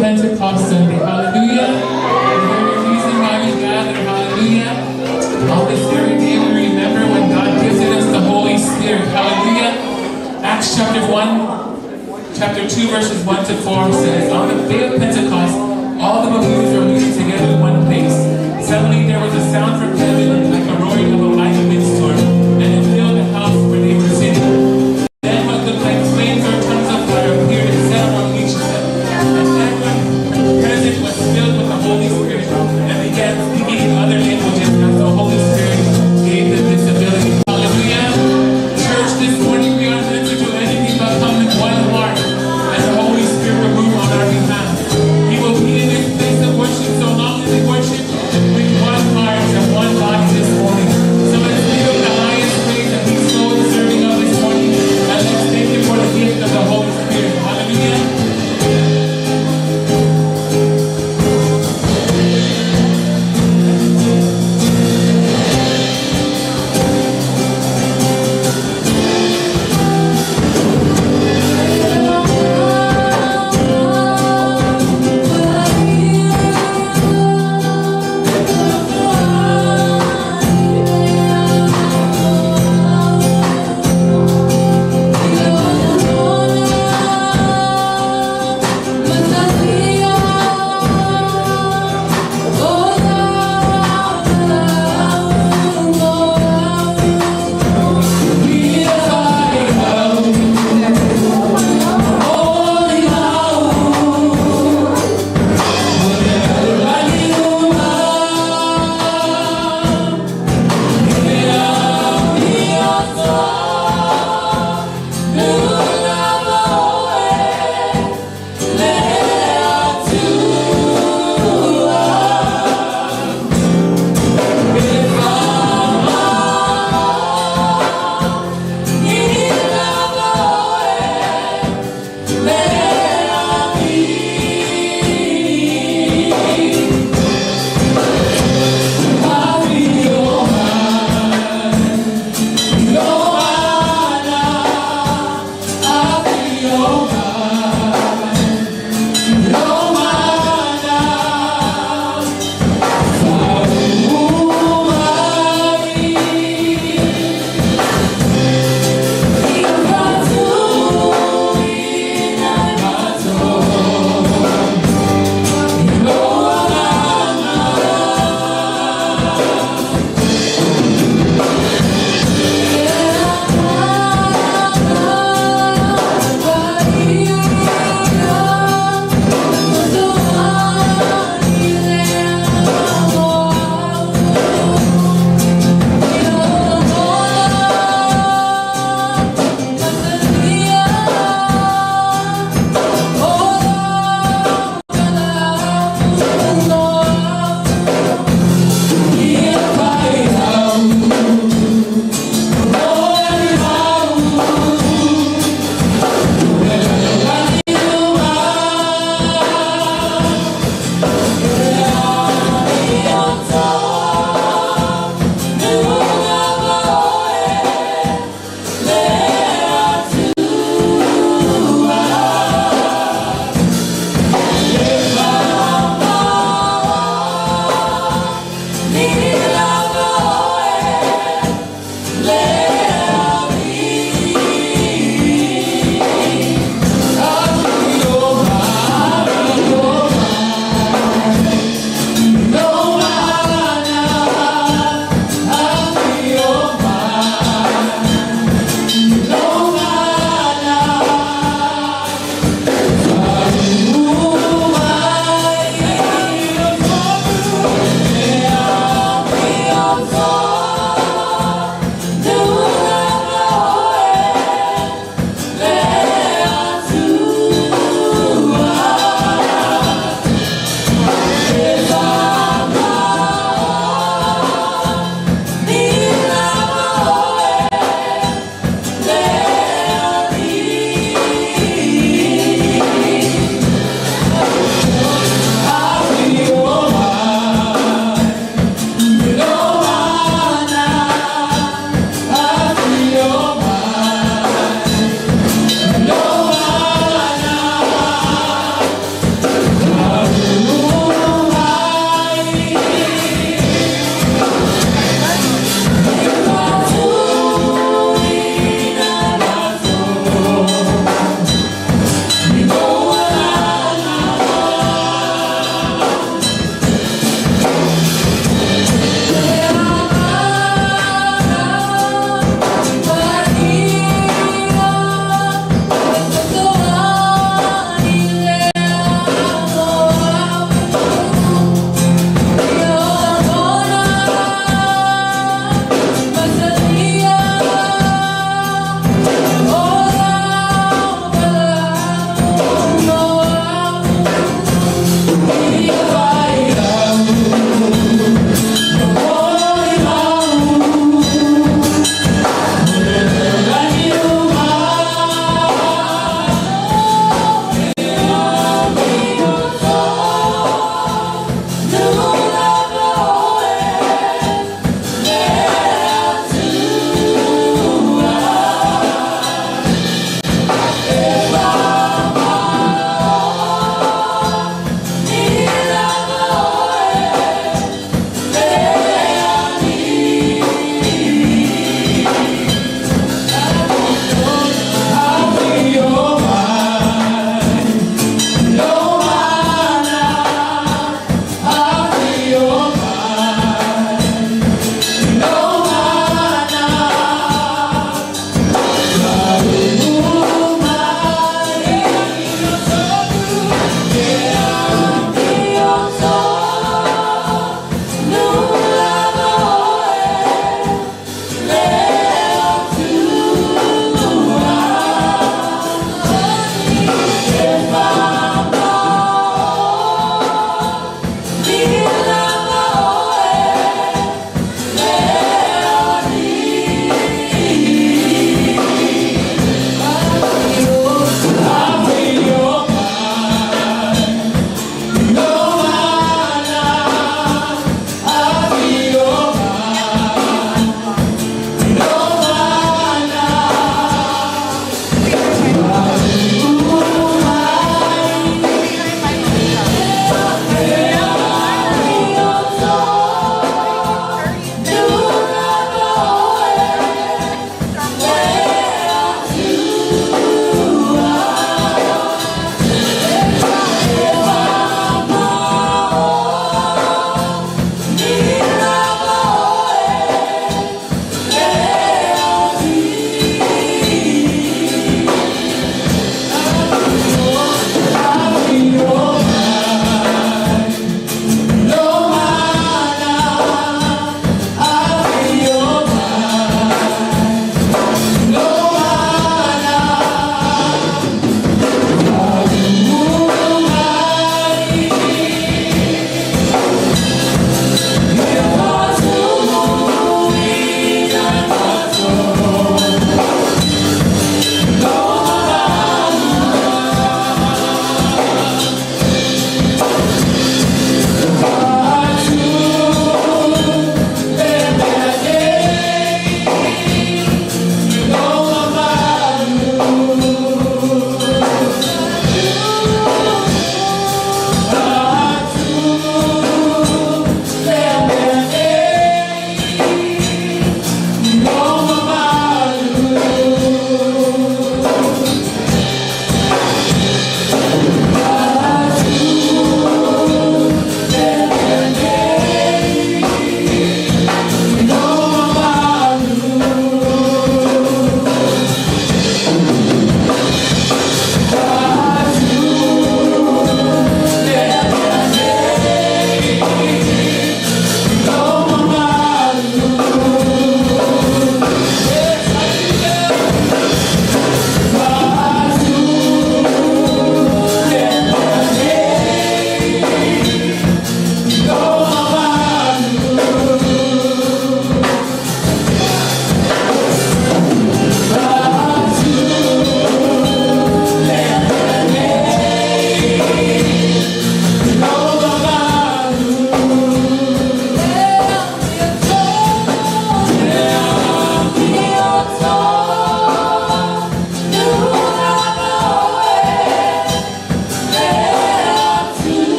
Pentecost Sunday. Hallelujah. The very reason why we gather. Hallelujah. On this very day, we remember when God gifted us the Holy Spirit. Hallelujah. Acts chapter 1, chapter 2, verses 1 to 4 says, "On the day of Pentecost, all the believers were meeting together in one place. Suddenly there was a sound from heaven like a roaring of a mighty windstorm, and it filled the house where they were sitting. Then what looked like flames or tongues of fire appeared and settled on each of them. And everyone present was filled with the Holy Spirit and began speaking in other languages as the Holy Spirit gave them this ability." Hallelujah. Church, this morning we are meant to do anything but come with one heart, and the Holy Spirit will move on our behalf. He will be in this place of worship so long as we worship with one heart and one body this morning. So let's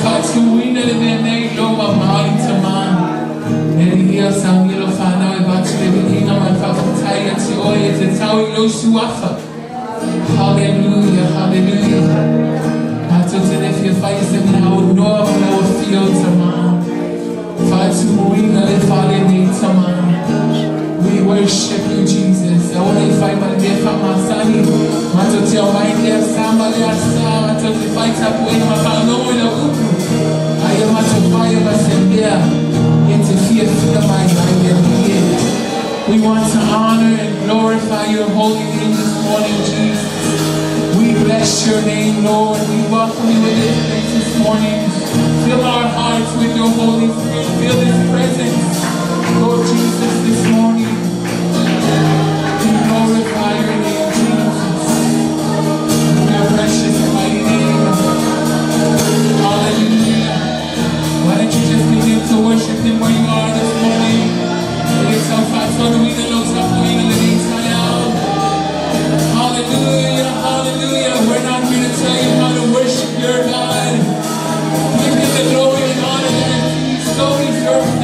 Faatumuina le mea nei i lou mamao i Tama. E viia saunia lau fanau e avatu le viiga ma le faafetai ia te oe e tatau i lou suafa. Haleluia, haleluia. Matou te le fia fai i se mea aunoa ma lau afio, Tama. Faatumuina le fale nei, Tama. We worship you, Jesus. Aua ne i fai ma le mea faamasani. Matou te omai i lea sa ma lea sa. Matou te fai tapuaiga ma faalogo i lau upu. A ia matou faia ma se mea e te fiafia mai ai le Alii e. We want to honor and glorify your holy name this morning, Jesus. We bless your name, Lord. We welcome you in this place this morning. Fill our hearts with your Holy Spirit. Fill this presence, Lord Jesus, this morning. We glorify your name, Jesus. Your precious and mighty name. Hallelujah. Why don't you just begin to worship him where you are this morning? E tau faatonuina lau tapuaiga lenei taeao. Hallelujah, hallelujah. We're not here to tell you how to worship your God. Give him the glory and honor that he so deserves.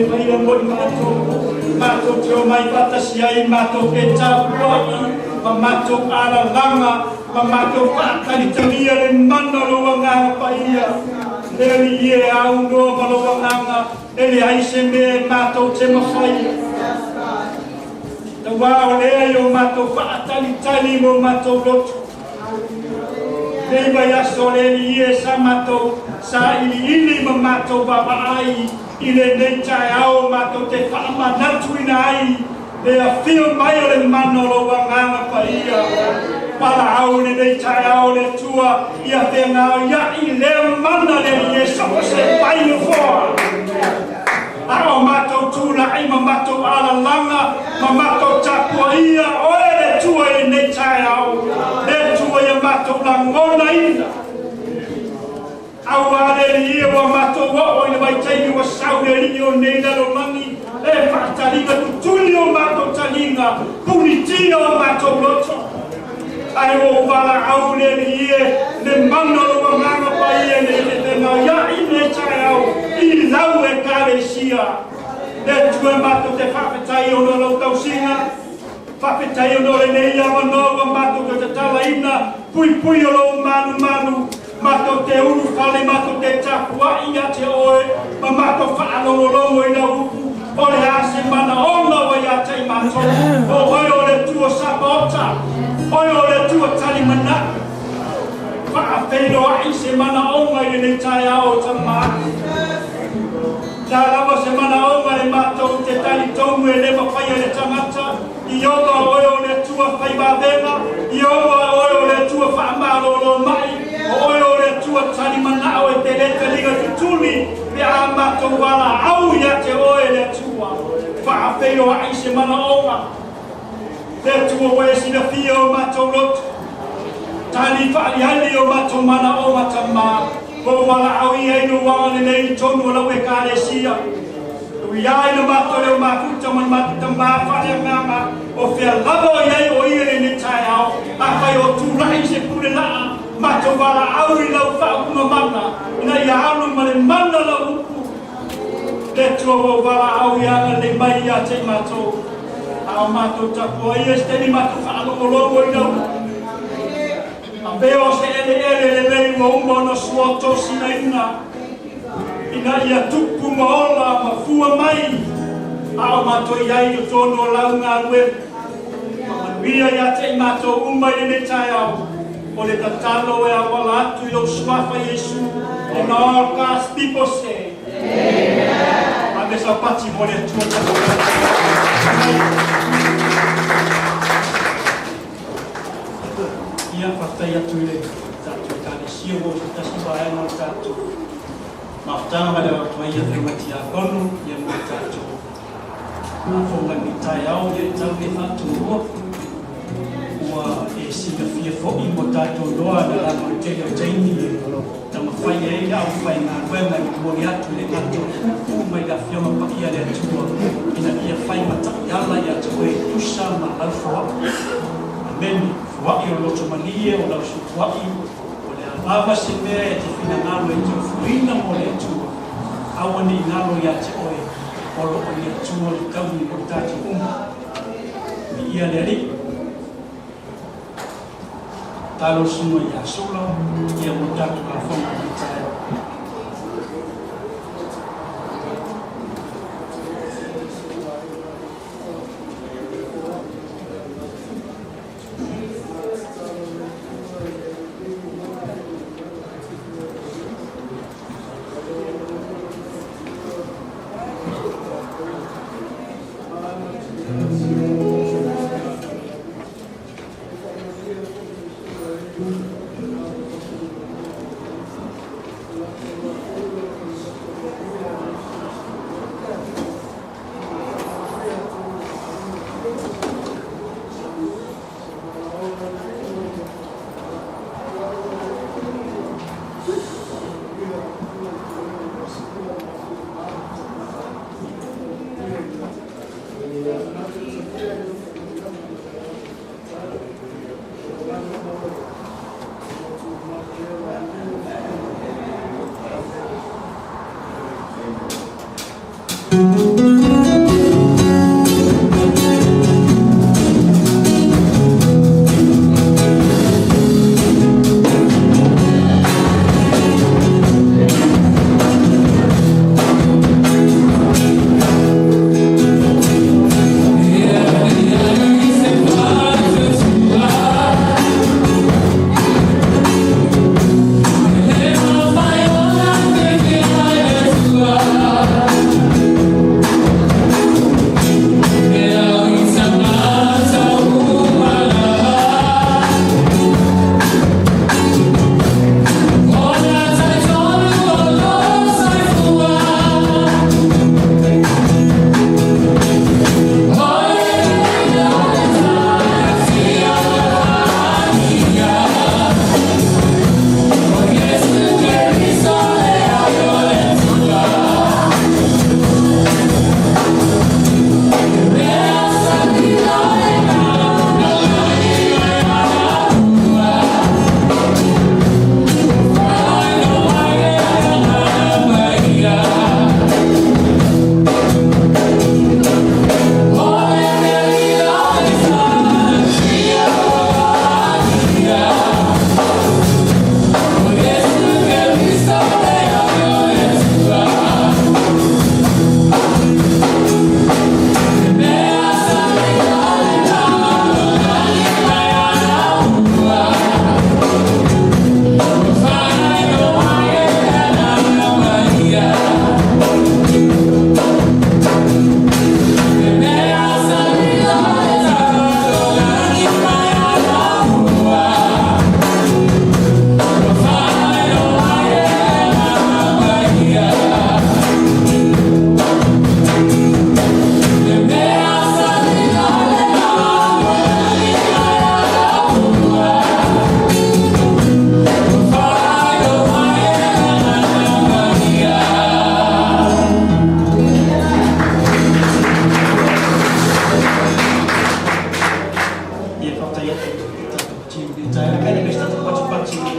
faia mo i matou, matou te omai faatasi ai matou te tapua'i ma matou alalaga ma matou faatalitalia le mana o lou Agaga Paia. Le Alii e aunoa ma lou Agaga, e leai se mea e matou te mafaia. Tauā o lea i o matou faatalitali ma o matou loto. Nei vaiaso le Alii e sa matou sailiili ma matou vaavaai i lenei taeao matou te faamanatuina ai le afio mai o le mana o lou Agaga Paia. Valaau i lenei taeao le Atua ia fegaoia'i lea mana le Alii e so o se vai nofoa. A o matou tula'i ma matou alalaga ma matou tapuaia oe le Atua i lenei taeao, le Atua ia matou lagonaina. Auā le Alii e ua matou oo i le vaitaimi ua sau le Alii o lenei lalolagi e faataliga tutuli o matou taliga, punitia o matou loto. Ae ua ou valaau le Alii e le mana o lou Agaga Paia ina ia fegaoia'i lenei taeao i lau Ekalesia. Le Atua e matou te faafetai ona o lau tausiga, faafetai ona o lenei avanoa ua matou toe tatalaina puipui o lou malumalu, matou te ulufale, matou te tapua'i ia te oe ma matou faalogologo i lau upu, o le a se manaoga ua ia te i matou. O oe o le Atua Sapaota, oe o le Atua talimanaʻi. Faafeiloai se manaoga i lenei taeao o Tamā. La lava se manaoga e matou te talitonu e le mafai e le tagata, i ola oe o le Atua faivavega, i ola oe o le Atua faamalōlō mai, o oe o le Atua talimanao e te le taliga tutuli pe a matou valaau ia te oe le Atua. Faafeiloai se manaoga. Le Atua ua e silafia o matou loto, tali faaliali o matou manaoga Tamā, ua ou valaau ia i lou agalelei i totonu o lau Ekalesia. Ui ai le matou leo mafuta ma le matou Tamā faaleagaga, o fea lava o i ai o ia i lenei taeao, afai o tulai i se pule laa, matou valaau i lau faaupuga mana, ina ia alu ma le mana lau upu. Le Atua ua ou valaau ia agalelei mai ia te i matou, a o matou tapuaia se taimi matou faalogologo i lau upu. Avea o se eleele lelei ua uma ona suatosinaina, ina ia tupu ma ola ma fua mai, a o matou i ai i totonu o lau galuega. Faamanuia ia te i matou uma i lenei taeao, o le tatalo e auala atu i lou Suafa Iesu, and all God's people say, Amen. Ave saupati mo le Atua tatou. Ia, faafetai atu i le tatou Ekalesia ua oo se tasi vaega o le tatou mafutaga ma le avatu ai ia Afioga Tiakono ia mo le tatou lafoga i lenei taeao ia e tau le faatumua ua e silafia foi ua tatou iloa le lava o le tele o taimi e taumafai ai le aufaigaluega e momoli atu le ato puupuu mai le Afioga Paia a le Atua ina ia fai ma taiala ia te oe e tusa ma lau foai. Amene. Foai o le loto malie o lau sufuai, o le a lava se mea e te finagalo e te ofoina mo le Atua, aua ne i galo ia te oe, o lo o i le Atua le taui o tatou uma. Viia le Alii. Talo le susuga ia Sula, ia mo tatou lafoga i lenei taeao.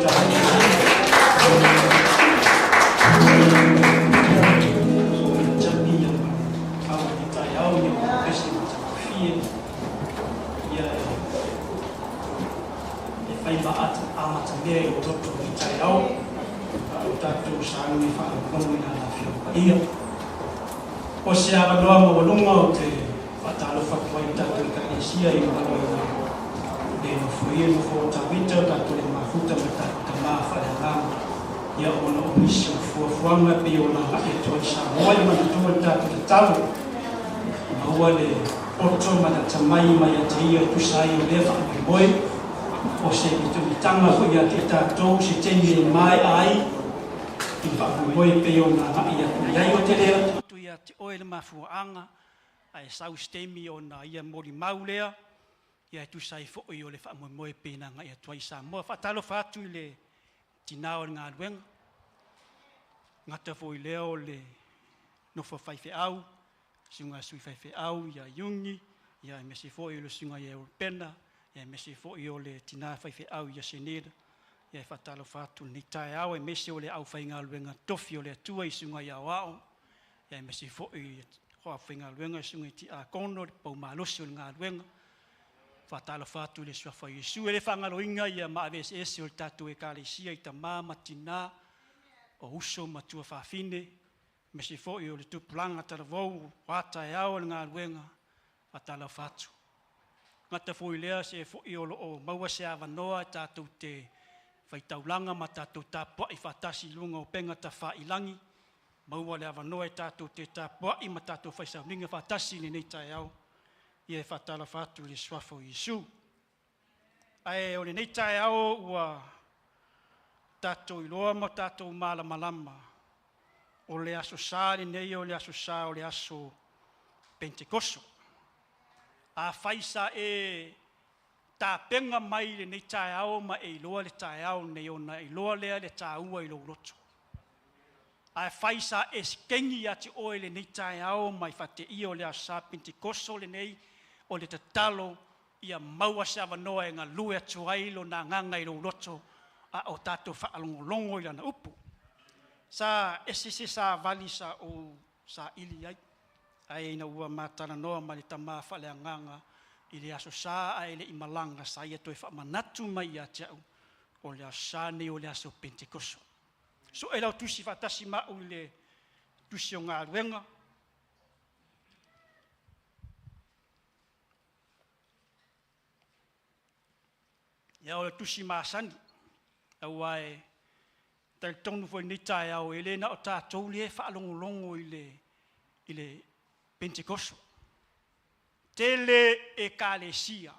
E whai ma amatamea i o roto i taeao, a o tatou sauni e faalogologo i lana Afioga Paia. O se avanoa maualuga ou te faatalofa atu ai i tatou Ekalesia i maloina le nofoia i nofo o Tavita, o tatou le mafuta ma tatou tama faaleagaga, ia ona o nisi o fuafuaga e pei ona agai atu ai Samoa i manatua le tatou tatalo, maua le poto ma le atamai mai ia te ia e tusa ai o lea faamoemoe, o se mitamitaga foi ia te tatou se taimi e maea ai i le faamoemoe e pei ona agai atu i ai. Ou te le atu ia te oe le mafuaaga, ae sau se taimi ona ia molimau lea, ia e tusa ai foi o le faamoemoe e pei ona agai atu ai i Samoa. Faatalofa atu i le tinā o le galuega, gata foi lea o le nofo faifeau, susuga sui faifeau ia Iuni, ia aemaise foi o le susuga ia Europena, ia aemaise foi o le tinā faifeau ia Seneda, ia e faatalofa atu i lenei taeao, aemaise o le aufaigaluega tofi o le Atua i susuga i aoao, ia aemaise foi o aufaigaluega i susuga i tiakono, le paumalosi o le galuega. Faatalofa atu i le Suafa o Iesu. E le faagaloina ia maave eseese o le tatou Ekalesia i tama ma tina, o uso ma tuafafine, aemaise foi o le tupulaga talavou o a taeao o le galuega. Faatalofa atu. Gata foi lea se foi o lo o maua se avanoa e tatou te faitaulaga ma tatou tapuai faatasi i luga o upega tafailagi, maua le avanoa e tatou te tapuai ma tatou faisauniga faatasi i lenei taeao, ia e faatalofa atu i le Suafa o Iesu. Ae o lenei taeao ua tatou iloa ma tatou malamalama o le Aso Sa lenei o le Aso Sa o le aso Pentekoso. Afai sa e tapena mai i lenei taeao ma e iloa le taeao lenei ona iloa lea le taua i lou loto. Ae fai sa e sekegi ia te oe i lenei taeao ma i faateia o le Aso Sa Pentekoso lenei o le tatalo ia maua se avanoa e galue atu ai Lona Agaga i lou loto a o tatou faalogologo i Lana upu. Sa ese se savali sa ou saili ai, ae ina ua ma talanoa ma le Tama faaleagaga i le Aso Sa ae le i malaga, sa ia toe faamanatu mai ia te au, o le Aso Sa nei o le Aso Pentekoso. Sue lau tusi faatasi ma au i le Tusi o Galuega. Ia o le tusi masani, aua e talitonu foi i lenei taeao, e le na o tatou lea e faalogologo i le, i le Pentekoso. Tele Ekalesia,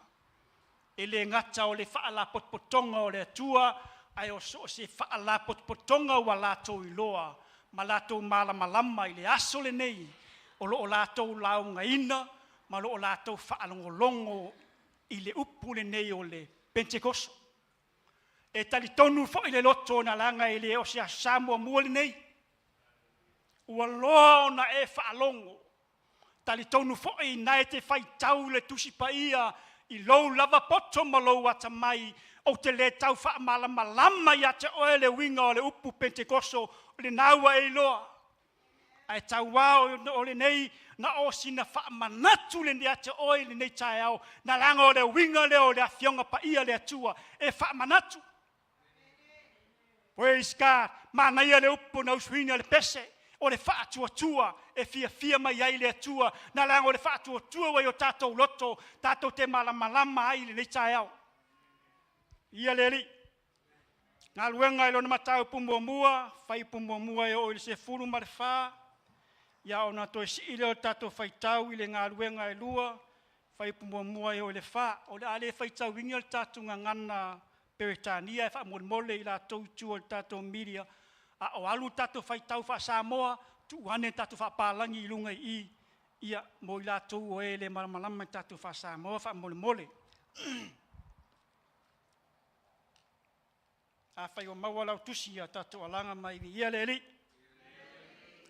e le gata o le faalapotopotoga o le Atua, ae o so o se faalapotopotoga ua latou iloa ma latou malamalama i le aso lenei o lo o latou laugaina ma o lo o latou faalogologo i le upu lenei o le Pentekoso. E talitonu foi le loto na leaga e le o se Aso Sa muamua lenei. Ua loa ona e faalogo, talitonu foi na e te faitau le Tusi Paia i lou lava poto ma lou atamai, ou te le tau faamalamalama ia te oe le uiga o le upu Pentekoso, o lena ua e iloa. Ae tauā o lenei na o sina faamanatu lenei ia te oe i lenei taeao, na leaga o le uiga lea o le Afioga Paia a le Atua e faamanatu. Praise God! Manaia le upu na usuina le pese, o le faatuatua e fiafia mai ai le Atua, na leaga o le faatuatua ua i o tatou loto, tatou te malamalama ai i lenei taeao. Ia le Alii. Galuega i lona mataupu muamua, fuaiupu muamua e oo i le 14, ia ona toe sii lea o le tatou faitau i le galuega e lua, fuaiupu muamua e oo i le 4. O le a le faitauina le tatou gagana Peretania e faamolemole i latou i tua o le tatou media, a o alu le tatou faitau faa-Samoa, tuu ane le tatou faapalagi i luga i i, ia, mo i latou o e le malamalama i le tatou faa-Samoa faamolemole. Afai ua maua lau tusi, ia tatou alaga ma viia le Alii.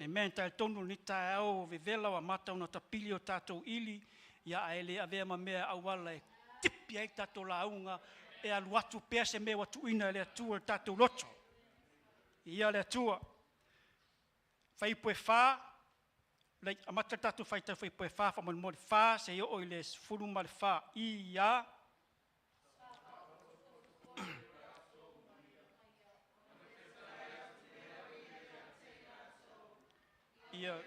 Amen. Talitonu lenei taeao o vevela ua amata ona tapili o tatou ili, ia ae le avea ma mea auala e tipi ai tatou lauga. e alu atu pea se mea ua tuuina e le Atua i le tatou loto. Ia le Atua. Fuaiupu e 4, amata le tatou faitau fuaiupu e 4 faamolemole, 4 seia oo i le 14. Ia. Ia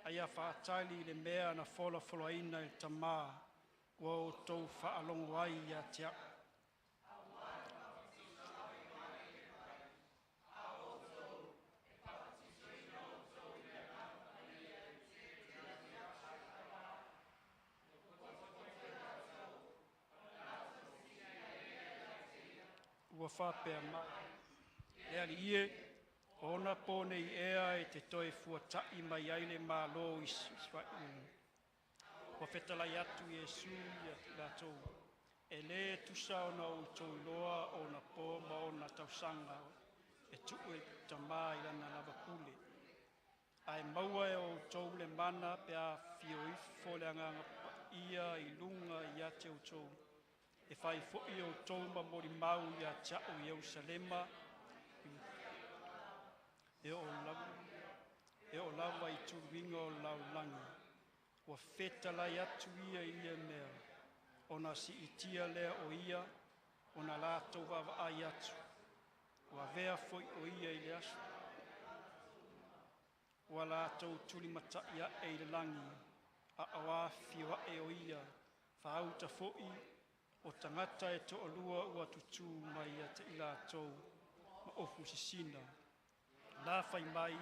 a ia faatali i le mea na folafolaina e le Tamā ua outou faalogo ai ia te a'u. Ua faapea mai le Alii e, o onapo nei ea e te toe fuata'i mai ai le Malo o Isaraelu?” Ua fetalai atu Iesu ia i latou, “E le tusa ona outou iloa ona po ma ona tausaga e tuu e le Tamā i lana lava pule, ae maua e outou le mana pe a afio ifo le Agaga Paia i luga ia te outou, e fai foi outou ma molimau ia te a'u i Ierusalema, e oo lava i tuluiga o le lalolagi.” Ua fetalai atu ia i ia mea, ona siitia lea o ia, ona latou vaavaai atu, ua avea foi o ia i le aso. Ua latou tulimatai ae i le lagi, a o afio ae o ia, faauta foi o tagata e toalua ua tutū mai ia te i latou ma ofu sisina, na fai mai,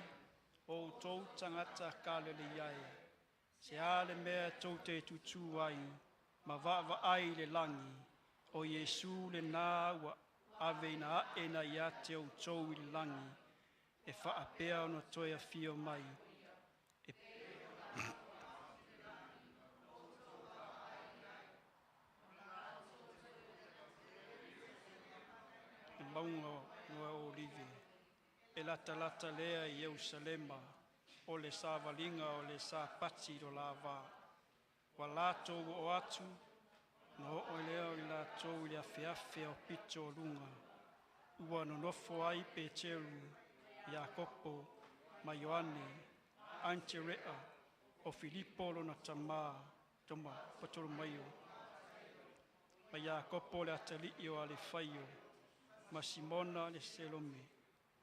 “O outou tagata Galilei e, se a le mea tou te tutū ai ma vaavaai i le lagi? O Iesu lena ua aveina ae ia te outou i le lagi, e faapea ona toe afio mai e le mauga o Olive, e latalata lea i Ierusalema, o le savaliga o le Sapati i lo la va. Ua latou oo atu, ona oo lea o i latou i le afeafe aupito o luga, ua nonofo ai Peteru, Iakopo ma Ioane, Aneterea, o Filipo lona tama Toma Patolomaio, ma Iakopo le atalii o Alefaio, ma Simona le Selome,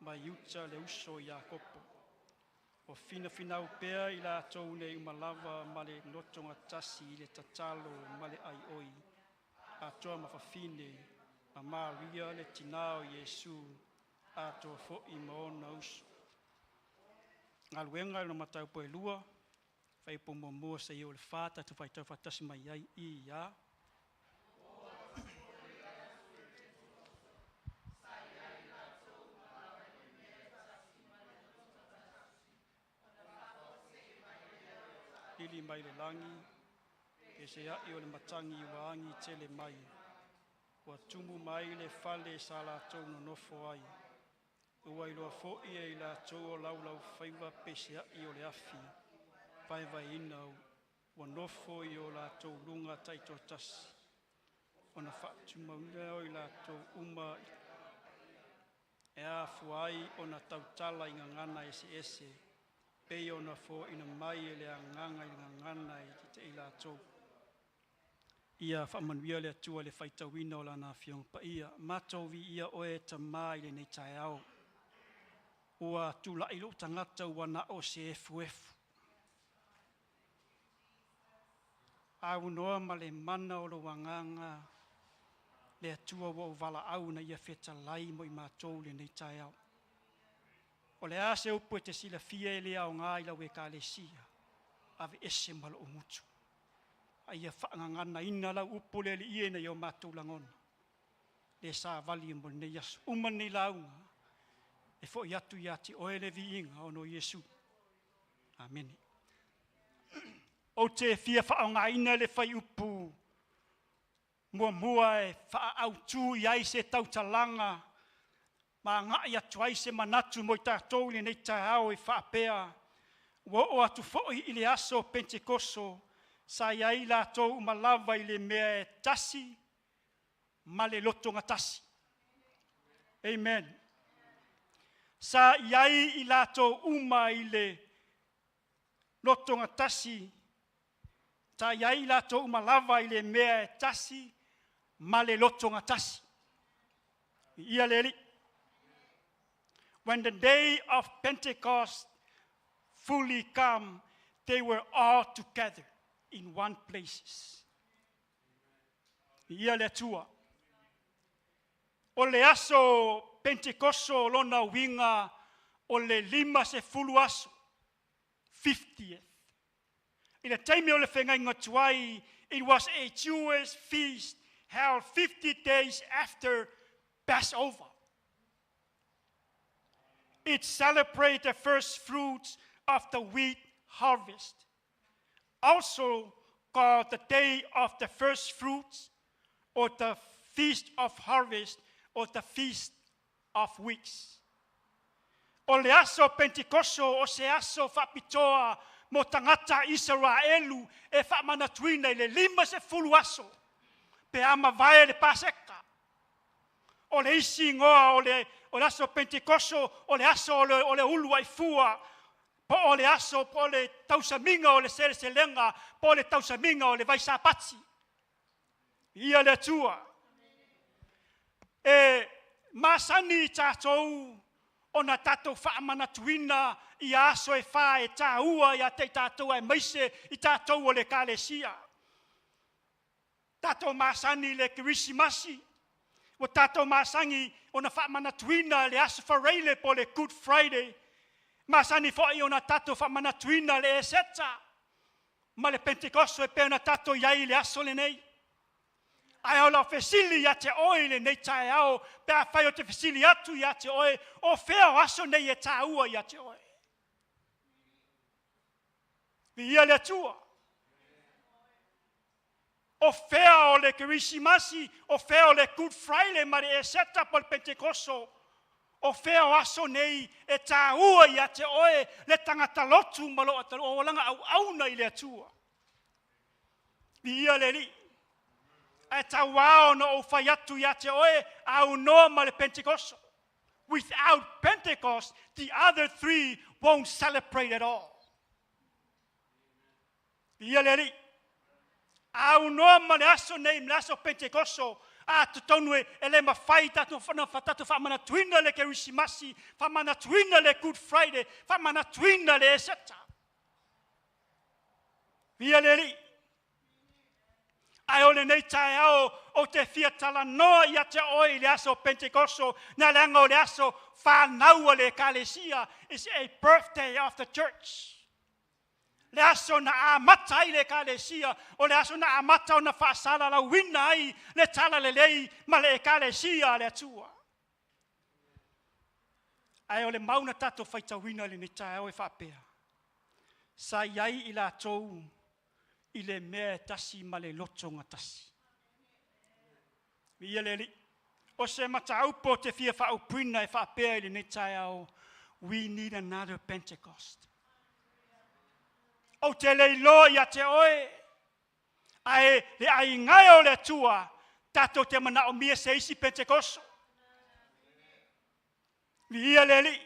ma Iuta le uso a Iakopo. O finafinau pea i latou nei uma lava ma le lotogatasi i le tatalo ma le aioi atoa ma fafine, ma Maria le tinā o Iesu, atoa foi ma ona uso. Galuega e lo Mataupu e 2, Fuaiupu 1 seia oo i le 4, tatou faitau faatasi mai ai i a. Lili mai le lagi, pesea'i o le matagi ua agi tele mai, ua tumu mai le fale sa latou nonofo ai. Ua iloa foi e i latou o laulaufaiva pesea'i o le afi vaevaeina ua nofo i o latou luga taitoatasi. Ona faatumauina lea o i latou uma e afua ai ona tautala i gagana eseese, pei ona foaina mai e le Agaga i gagana e te i latou. Ia faamanuia le Atua i le faitauina o Lana Afioga Paia. Matou viia Oe e Tamā i lenei taeao, ua tula'i lo'u tagata ua na o se efuefu, aunoa ma le mana o Lou Agaga le Atua ua ou valaau ina ia fetalai mo i matou i lenei taeao. O le a se upu e te silafia e le aoga i lau ekalesia, aveese ma lou gutu, a ia faagaganaina lau upu le Alii e ina ia o matou lagona, le savali mo lenei aso. Uma lenei lauga, e foi atu ia te oe le viiga ona o Iesu. Amene. Ou te fia faaaogaina le fuaiupu muamua e faaautu i ai se tautalaga ma agai atu ai se manatu mo i tatou i lenei taeao e faapea, ua oo atu foi i le aso Penetekoso, sa i ai latou uma lava i le mea e tasi. ma le lotogatasi. Amen. Sa i ai i latou uma i le lotogatasi, sa i ai i latou uma lava i le mea e tasi ma le lotogatasi. Ia le Alii. When the day of Pentecost fully come, they were all together in one place. Ia le Atua. O le aso Pentekoso lona uiga o le 50 aso, 50th. I le taimi o le feagaiga tuai, it was a Jewish feast held 50 days after Passover. It celebrated the first fruits of the wheat harvest, also called the day of the first fruits, or the feast of harvest, or the feast of weeks. O le aso Pentekoso o se aso faapitoa mo tagata Isaraelu e faamanatuina i le 50 aso pe a mavae le Paseka. O le isi igoa o le aso Pentekoso o le aso o le ulu ai fua, po o le aso po o le tausamiga o le seleselega, po o le tausamiga o le vaisapati. Ia le Atua. E masani i tatou ona tatou faamanatuina ia aso e fa e tāua ia te i tatou aemaise i tatou o le Ekalesia. Tatou masani i le Kerisimasi, ua tatou masani ona faamanatuina le aso Faraile po o le Good Friday, masani foi ona tatou faamanatuina le Eseta ma le Pentekoso e pei ona tatou i ai i le aso lenei. Ae o lau fesili ia te oe i lenei taeao, pe afai o te fesili atu ia te oe, o fea o aso nei e tāua ia te oe? Viia le Atua. O fea o le Kerisimasi, o fea o le Good Friday ma le Eseta po le Pentekoso, o fea o aso nei e tāua ia te oe le tagata lotu ma loo olaga auauna i le Atua? Viia le Alii. Ae tauā ona ou fai atu ia te oe, aunoa ma le Pentekoso. Without Pentecost, the other three won't celebrate at all. Viia le Alii. Aunoa ma le aso nei, ma le aso Pentekoso, a totonu e le mafai tatou tatou faamanatuina le Kerisimasi, faamanatuina le Good Friday, faamanatuina le Eseta. Viia le Alii. Ae o lenei taeao ou te fia talanoa ia te oe i le aso Pentekoso, na leaga o le aso fanau a le Ekalesia, is a birthday of the church. Le aso na amata ai le Ekalesia, o le aso na amata ona faasalalauina ai le tala lelei ma le Ekalesia a le Atua. Ae o le mau na tatou faitauina i lenei taeao e faapea, sa i ai i latou i le mea e tasi ma le lotogatasi. Viia le Alii. O se mataupu o te fia faaupuina e faapea i lenei taeao, we need another Pentecost. Ou te le iloa ia te oe, ae le aiga o le Atua, tatou te manaomia se isi Pentekoso. Viia le Alii.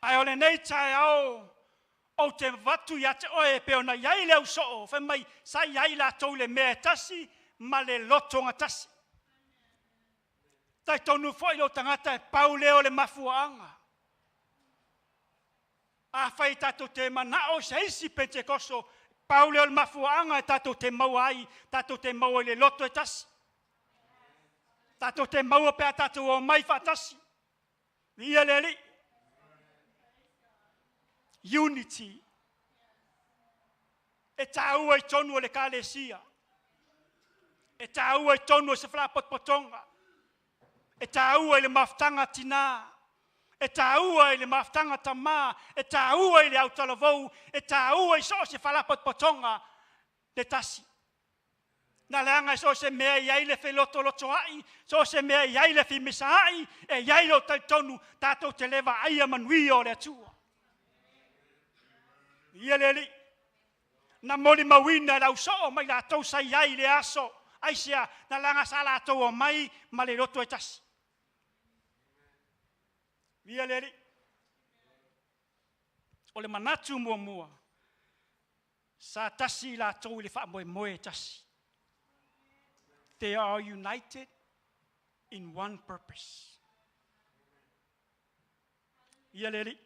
Ae o lenei taeao, ou te avatu ia te oe e pei ona i ai le ausoo, fai mai, sa i ai latou i le mea e tasi ma le lotogatasi. Talitonu foi lou tagata e pau lea o le mafuaaga. Afai tatou te manao se isi Pentekoso, pau lea o le mafuaaga e tatou te maua ai, tatou te maua i le loto e tasi. Tatou te maua pe a tatou omai faatasi. Viia le Alii. Unity. E tāua i tonu o le Ekalesia. E tāua i tonu o se faalapotopotoga. E tāua i le mafutaga tinā. E tāua i le mafutaga tamā. E tāua i le autalavou. E tāua i so o se faalapotopotoga le tasi. Na leaga e so o se mea i ai le felotolotoai, so o se mea i ai le femisaai, e i ai lou talitonu tatou te le vaaia manuia o le Atua. Ia le Alii. Na molimauina e le ausoo mai latou sa i ai i le aso. Aisea? Na laga sa latou omai ma le loto e tasi. Viia le Alii. O le manatu muamua, sa tasi i latou i le faamoemoe e tasi. They are united in one purpose. Viia le Alii.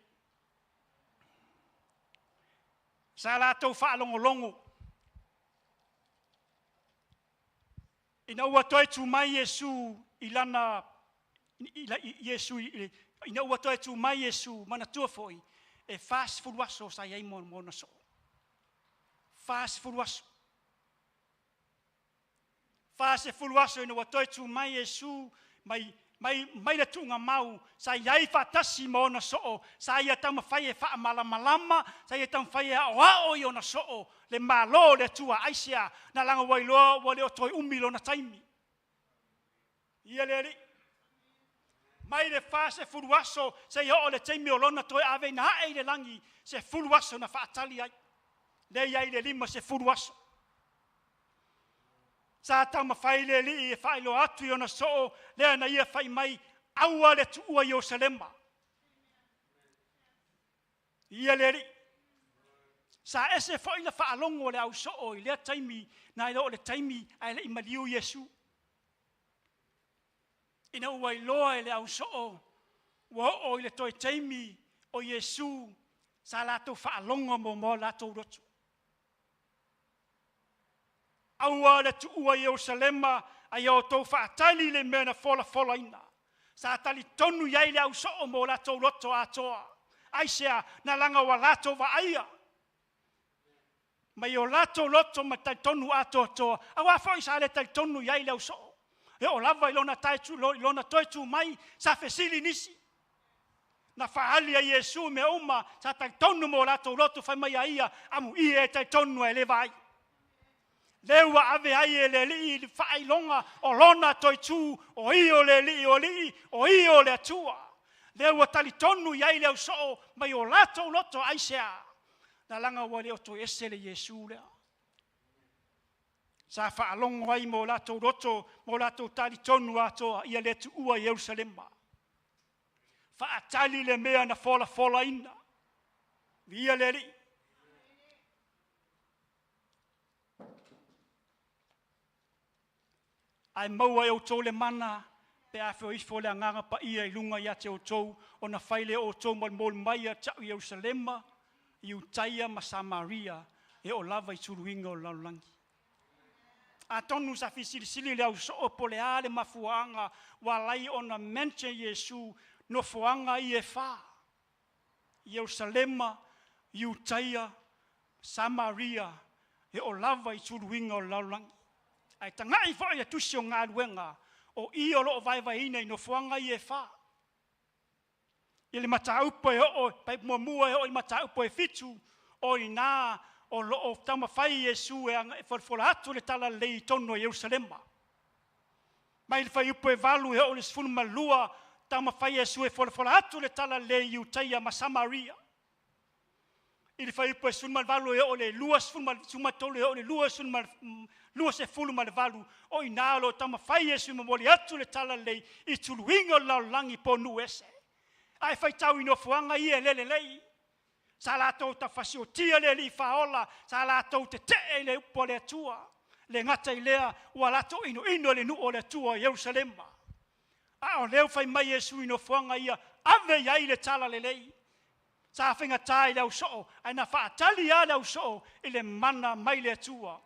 Sa latou faalogologo ina ua toe tu mai Iesu i lana Iesu ina ua toe tu mai Iesu, manatua foi e 40 aso sa i ai ma ona soo. 40 aso. 40 aso ina ua toe tu mai Iesu mai mai mai le tuugamau, sa i ai faatasi ma ona soo, sa ia taumafai e faamalamalama, sa ia taumafai e aoao i ona soo le Malo o le Atua. Aisea? Na laga ua iloa ua le o toe umi lona taimi. Ia le Alii. Mai le 40 aso seia oo le taimi o lona toe aveina ae i le lagi, 10 aso na faatali ai. Lea e i ai le 50 aso. Sa taumafai le Alii e faailoa atu i ona soo lea na ia fai mai, aua le tuua Ierusalema. Ia le Alii. Sa ese foi le faalogo a le ausoo i lea taimi, nai lo o le taimi ae le i maliu Iesu. Ina ua iloa e le ausoo ua oo i le toe taimi o Iesu, sa latou faalogo muamua latou loto. Aua le tuua Ierusalema, a ia outou faatali le mea na folafolaina. Sa talitonu i ai le ausoo ma o latou loto atoa. Aisea? Na laga ua latou vaaia mai o latou loto ma talitonu atoatoa, aua foi sa le talitonu i ai le ausoo. E oo lava i lona, i lona toe tu mai, sa fesili nisi. Na faaali ai Iesu mea uma, sa talitonu ma o latou loto, fai mai a ia, amuia e talitonu ae le vaai. Lea ua ave ai e le Alii le faailoga o lona toe tu, o ia o le Alii o alii, o ia o le Atua. Lea ua talitonu i ai le ausoo mai o latou loto. Aisea? Na laga ua le o toe ese le Iesu lea. Sa faalogo ai ma o latou loto ma o latou talitonu atoa, ia le tuua Ierusalema. Faatali le mea na folafolaina. Viia le Alii. Ae maua e outou le mana pe a feoifo le Agaga Paia i luga ia te outou, ona fai lea o outou molimoli mai ia te au i Ierusalema, Iutaia ma Samaria, e oo lava i tuluiga o le lalolagi. Atonu sa fesilisili le ausoo po o le a le mafuaaga ua ala ai ona mention Iesu nofoaga ia e fa, Ierusalema, Iutaia, Samaria, e oo lava i tuluiga o le lalolagi. Ae tagai foi le Tusi o Galuega, o i o lo o vaevaeina i nofoaga ia e fa. I le mataupu e oo, muamua e oo i le mataupu e 7, o i ina o lo o taumafai Iesu e folafola atu le talalelei i totonu o Ierusalema. Mai le fuaiupu e 8 e oo i le 12, taumafai Iesu e folafola atu le talalelei i Iutaia ma Samaria. I le fuaiupu e 18 e oo i le 23 e oo i le 28, o i ina o lo o taumafai Iesu e momoli atu le talalelei i tuluiga o le lalolagi po o nuu ese. Ae faitau i nofoaga ia e le lelei. Sa latou tafasiotia le Alii Faaola, sa latou tetee i le upu a le Atua. Le gata i lea, ua latou inoino i le nuu o le Atua i Ierusalema. A o lea ua fai mai Iesu i nofoaga ia, ave i ai le talalelei. Sa faigata i le ausoo, ae na faatali lava le ausoo i le mana mai le Atua.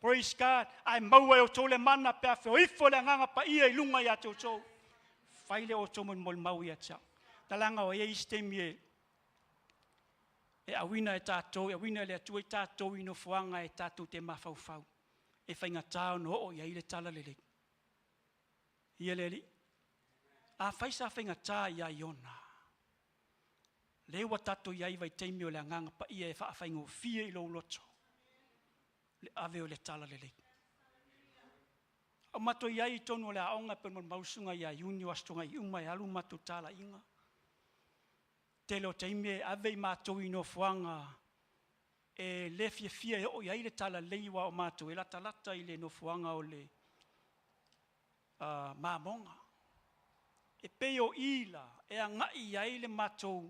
Praise God. Ae maua e outou le mana pe a feoifo le Agaga Paia i luga ia te outou. Fai lea o outou molimau ia te au. Talaga o i ai isi taimi e auina e tatou, e auina e le Atua i tatou i nofoaga e tatou te mafaufau, e faigata ona oo i ai le talalelei. Ia le Alii. Afai sa faigata ia Iona, lea ua tatou i ai i vaitaimi o le Agaga Paia e faafaigofie i lou loto le ave o le talalelei. O matou i ai i totonu o le aoga pe molimau susuga ia Iuni o Aso Toonai uma e alu matou talaiga. Tele o taimi e ave i matou i nofoaga e le fiafia e oo i ai le talalelei aua o matou e latalata i le nofoaga o le mamoga. E pei o i la e agai i ai le matou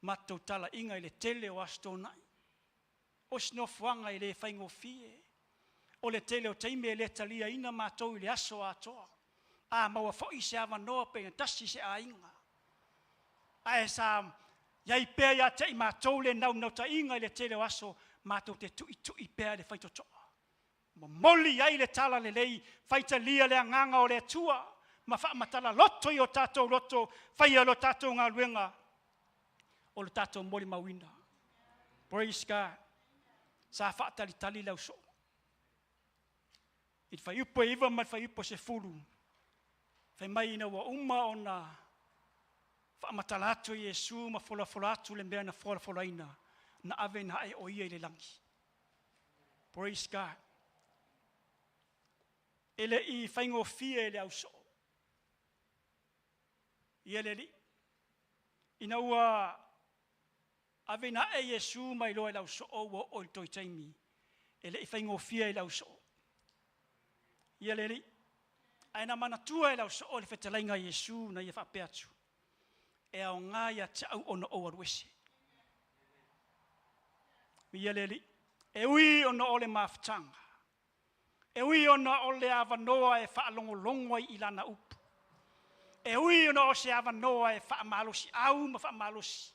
matou talaiga i le tele o Aso Toonai. O se nofoaga e le faigofie. O le tele o taimi e le taliaina matou i le aso atoa. A maua foi se avanoa pe tasi se aiga. Ae sa i ai pea ia te i matou le naunautaiga i le tele o aso matou te tuitui pea le faitotoa. Momoli ai le talalelei, faitalia le agaga o le Atua ma faamatala loto i o tatou loto, faia lo tatou galuega o le tatou molimauina. Praise God. Sa faatalitali le ausoo. I le fuaiupu e 9 ma le fuaiupu e 10, fai mai ina ua uma ona faamatala atu e Iesu ma folafola atu le mea na folafolaina, na ave na ae o ia i le lagi. Praise God. E le i faigofie le ausoo. Ia le Alii. Ina ua ave na ae Iesu mai loa i le ausoo ua oo i le toe taimi, e le i faigofie i le ausoo. Ia le Alii. Ae na manatua e le ausoo le fetalaiga a Iesu na ia faapea atu, e aoga ia te au ona ou alu ese. Ia le Alii. E ui ona o le mafutaga, e ui ona o le avanoa e faalogologo ai i lana upu, e ui ona o se avanoa e faamalosiau ma faamalosi,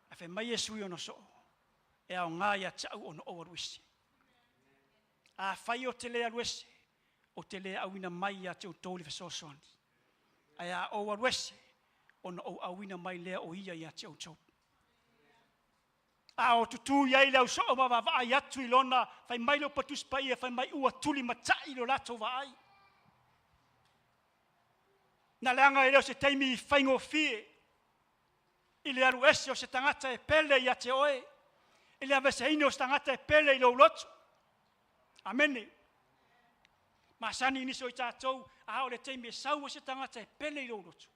ae fai mai Iesu i ona soo, e aoga ia te au ona ou alu ese. Afai ou te le alu ese, ou te le auina mai ia te outou le fesoasoani. Ae a ou alu ese, ona ou auina mai lea o ia ia te outou. A o tutū i ai le ausoo ma vaavaai atu i lona, fai mai le upu a le Tusi Paia, fai mai ua tulimatai lo latou vaai. Na leaga e le o se taimi faigofie i le alu ese o se tagata e pele ia te oe, i le aveeseina o se tagata e pele i lou loto. Amene. Masani nisi o i tatou, a o le taimi e sau ai se tagata e pele i lou loto,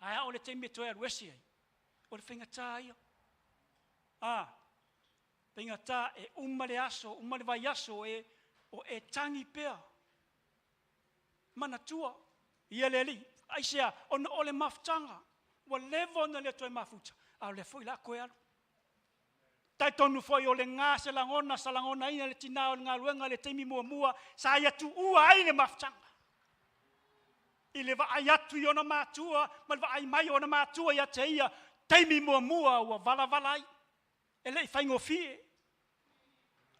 ae a o le taimi e toe alu ese ai, o le faigata ia. A, faigata e uma le aso, uma le vaiaso e, o e tagi pea. Manatua, ia le Alii, aisea, ona o le mafutaga, ua leva ona le toe mafuta, a o lea foi o le a toe alu. Talitonu foi o lena se lagona sa lagonaina e le tina o le galuega i le taimi muamua sa ia tuua ai le mafutaga. I le vaai atu i ona matua ma le vaai mai o ona matua ia te ia, taimi muamua ua valavala ai, e le i faigofie.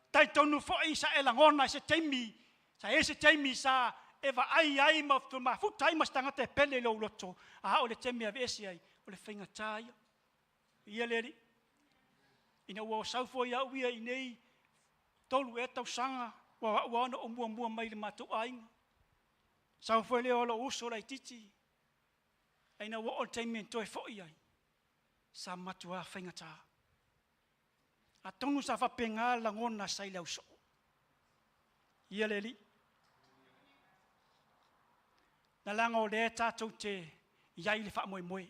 Talitonu foi sa e lagona i se taimi, sa i ai se taimi sa e vaai ai ma mafuta ai ma se tagata e pele i lou loto, a o le taimi e aveese ai, o le faigata ia. Ia le Alii. Ina ua sau foi au ia i nei 3 ea tausaga, ua au ona ou muamua mai i le matou aiga. Sau foi lea o lou uso laitiiti, ae ina ua oo le taimi e toe foi ai, sa matua faigata. Atonu sa faapena lagona sa i le ausoo. Ia le Alii. Na leaga o lea tatou te i ai i le faamoemoe.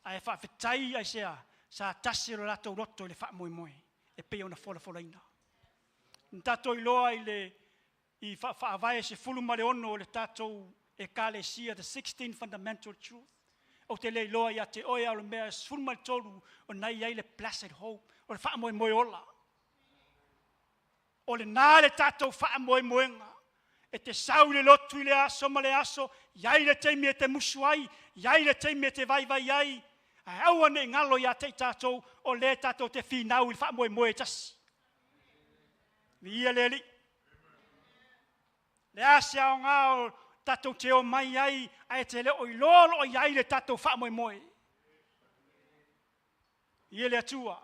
Ae faafetai aisea, sa tasi lo latou loto i le faamoemoe e pei ona folafolaina. Na tatou iloa i le i faavae 16 o le tatou Ekalesia, the 16 fundamental truth. Ou te le iloa ia te oe, a o le mea 13 o na i ai le blessed hope, o le faamoemoe ola. O lena le tatou faamoemoega. E te sau i le lotu i le aso ma le aso, i ai le taimi e te musu ai, i ai le taimi e te vaivai ai, ae aua ne i galo ia te i tatou, o lea tatou te finau i le faamoemoe e tasi. Viia le Alii. Le a se aoga o tatou te o mai ai, ae te le o iloa o lo o i ai le tatou faamoemoe. Ia le Atua,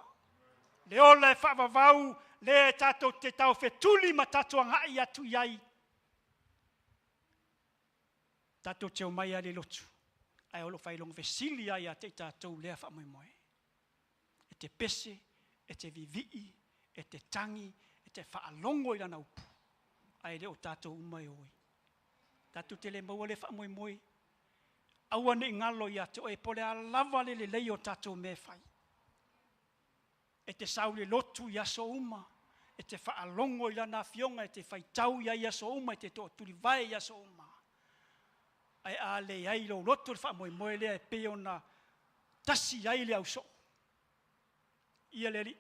le ola e faavavau, lea e tatou te taufetuli ma tatou agai atu i ai. Tatou te omai lava i le lotu, ae o lo o failoga fesili lava ia te i tatou lea faamoemoe. E te pese, e te vivii, e te tagi, e te faalogo i lana upu, ae le o tatou uma e o ai. Tatou te le maua le faamoemoe. Aua ne i galo ia te oe, po o le a lava le lelei o tatou mea e fai. E te sau i le lotu i aso uma, e te faalogo i Lana Afioga, e te faitau i ai i aso uma, e te toatulivae i aso uma. Ae a leai i lou loto le faamoemoe lea e pei ona tasi ai le ausoo, ia le Alii.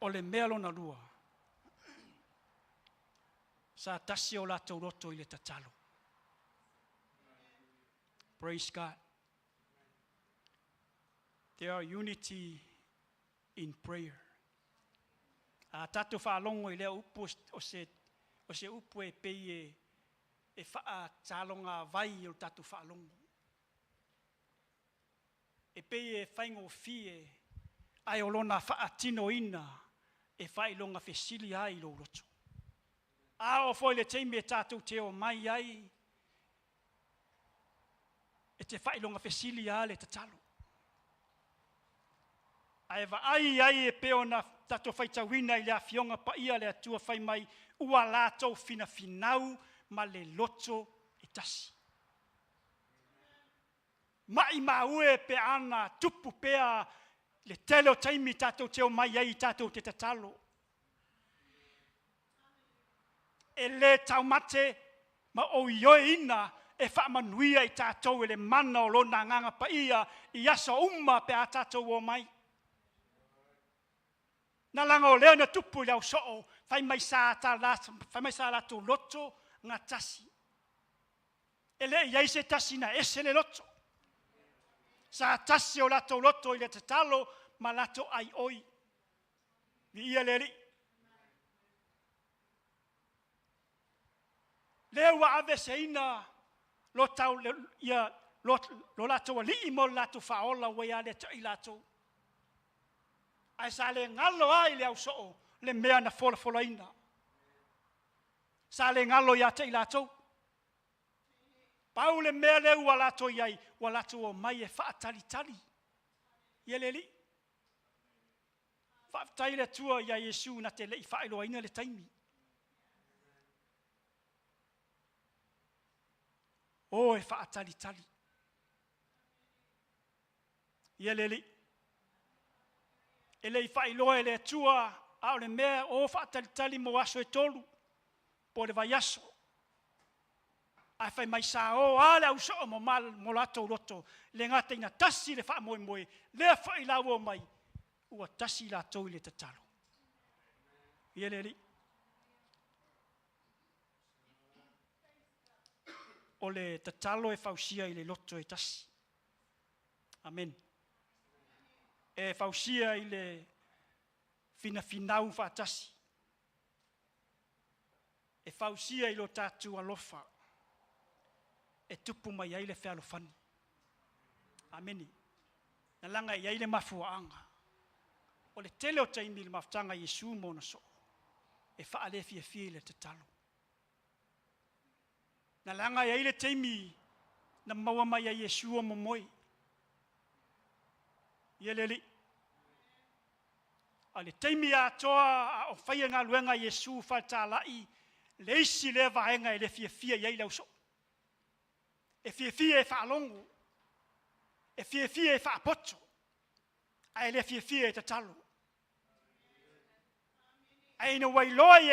O le mea lona lua, sa tasi o latou loto i le tatalo. Praise God. There are unity in prayer. A tatou faalogo i lea upu o se, o se upu e pei e, e faataloga vai o le tatou faalogo. E pei e faigofie ae o lona faatinoina e faailoga fesili ai lou loto. A oo foi i le taimi e tatou te omai ai, e te faailoga fesili lava le tatalo. Ae vaai ai e pei ona tatou faitauina i le Afioga Paia a le Atua fai mai, ua latou finafinau ma le loto e tasi. Maimau e pe ana tupu pea le tele o taimi tatou te omai ai tatou te tatalo. E le taumate ma ou ioeina e faamanuia i tatou e le mana o lona Agaga Paia i aso uma pe a tatou omai. Na laga o lea na tupu i le ausoo, fai mai sa, ta, fai mai sa latou loto gatasi. E le i ai se tasi na ese le loto. Sa tasi o latou loto i le tatalo ma latou aioi. Viia le Alii. Lea ua aveeseina lo tau, ia, lo, lo latou alii mo le latou faaola ua ia le tai latou. Ae sa le galo ai le ausoo le mea na folafolaina. Sa le galo ia te i latou. Pau le mea lea ua latou i ai, ua latou omai e faatalitali ia le Alii. Faafetai le Atua ia Iesu na te le i faailoaina le taimi. O e faatalitali. Ia le Alii. E le i faailoa e le Atua, a o le mea o faatalitali mo aso e 3, po o le vaiaso. Ae fai mai sa o a le ausoo mo, mo latou loto, le gata ina tasi le faamoemoe, lea foi la ua mai, ua tasi latou i le tatalo. Ia le Alii. O le tatalo e fausia i le loto e tasi. Amen. E fausia i le finafinau faatasi. E fausia i lo tatou alofa e tupu mai ai le fealofani. Amene. Na laga i ai le mafuaaga. O le tele o taimi i le mafutaga a Iesu ma ona soo, e faalefiafia i le tatalo. Na laga i ai le taimi na maua mai ai Iesu o momoe. Ia le Alii. A le taimi atoa a o faia galuega a Iesu faletala'i, le isi lea vaega e le fiafia i ai le ausoo. E fiafia e faalogo, e fiafia e faapoto, ae le fiafia e tatalo. Ae ina ua iloa i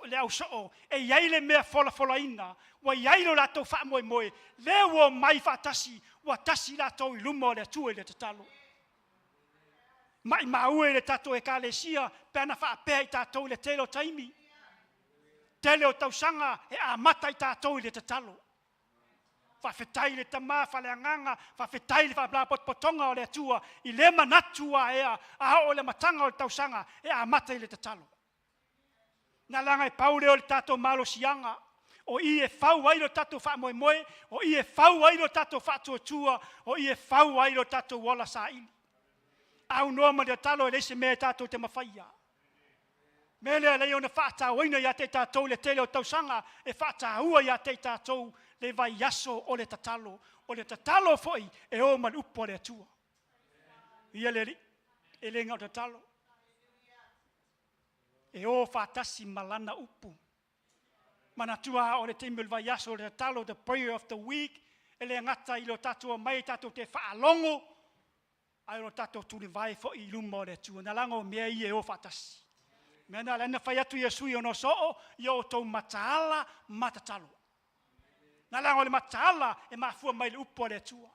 le ausoo e i ai le mea folafolaina, ua i ai lo latou faamoemoe, lea ua omai faatasi, ua tasi latou i luma o le Atua i le tatalo. Maimau e le tatou Ekalesia pe ana faapea i tatou i le tele o taimi, tele o tausaga e amata i tatou i le tatalo. Faafetai i le Tama faaleagaga, faafetai i le faalapotopotoga o le Atua i le manatu aea a oo i le amataga o le tausaga e amata i le tatalo. Na laga e pau lea o le tatou malosiaga, o i e fau ai lo tatou faamoemoe, o i e fau ai lo tatou faatuatua, o i e fau ai lo tatou ola saili. Aunoa ma le tatalo e leai se mea e tatou te mafaia. Mea lea lei ona faatauaina ia te i tatou le tele o tausaga, e faataua ia te i tatou le vaiaso o le tatalo. O le tatalo foi e o ma le upu a le Atua. Ia le Alii, e le gata o tatalo, e o faatasi ma lana upu. Manatua o le taimi o le vaiaso o le tatalo, the prayer of the week, e le gata i lo tatou omai tatou te faalogo. Ae o lo tatou tulivae foi i luma o le Atua, na laga o mea ia e o faatasi. Mea na ala ai ona fai atu Iesu i ona soo, ia outou mataala ma tatalo. Na laga o le mataala e mafua mai le upu a le Atua.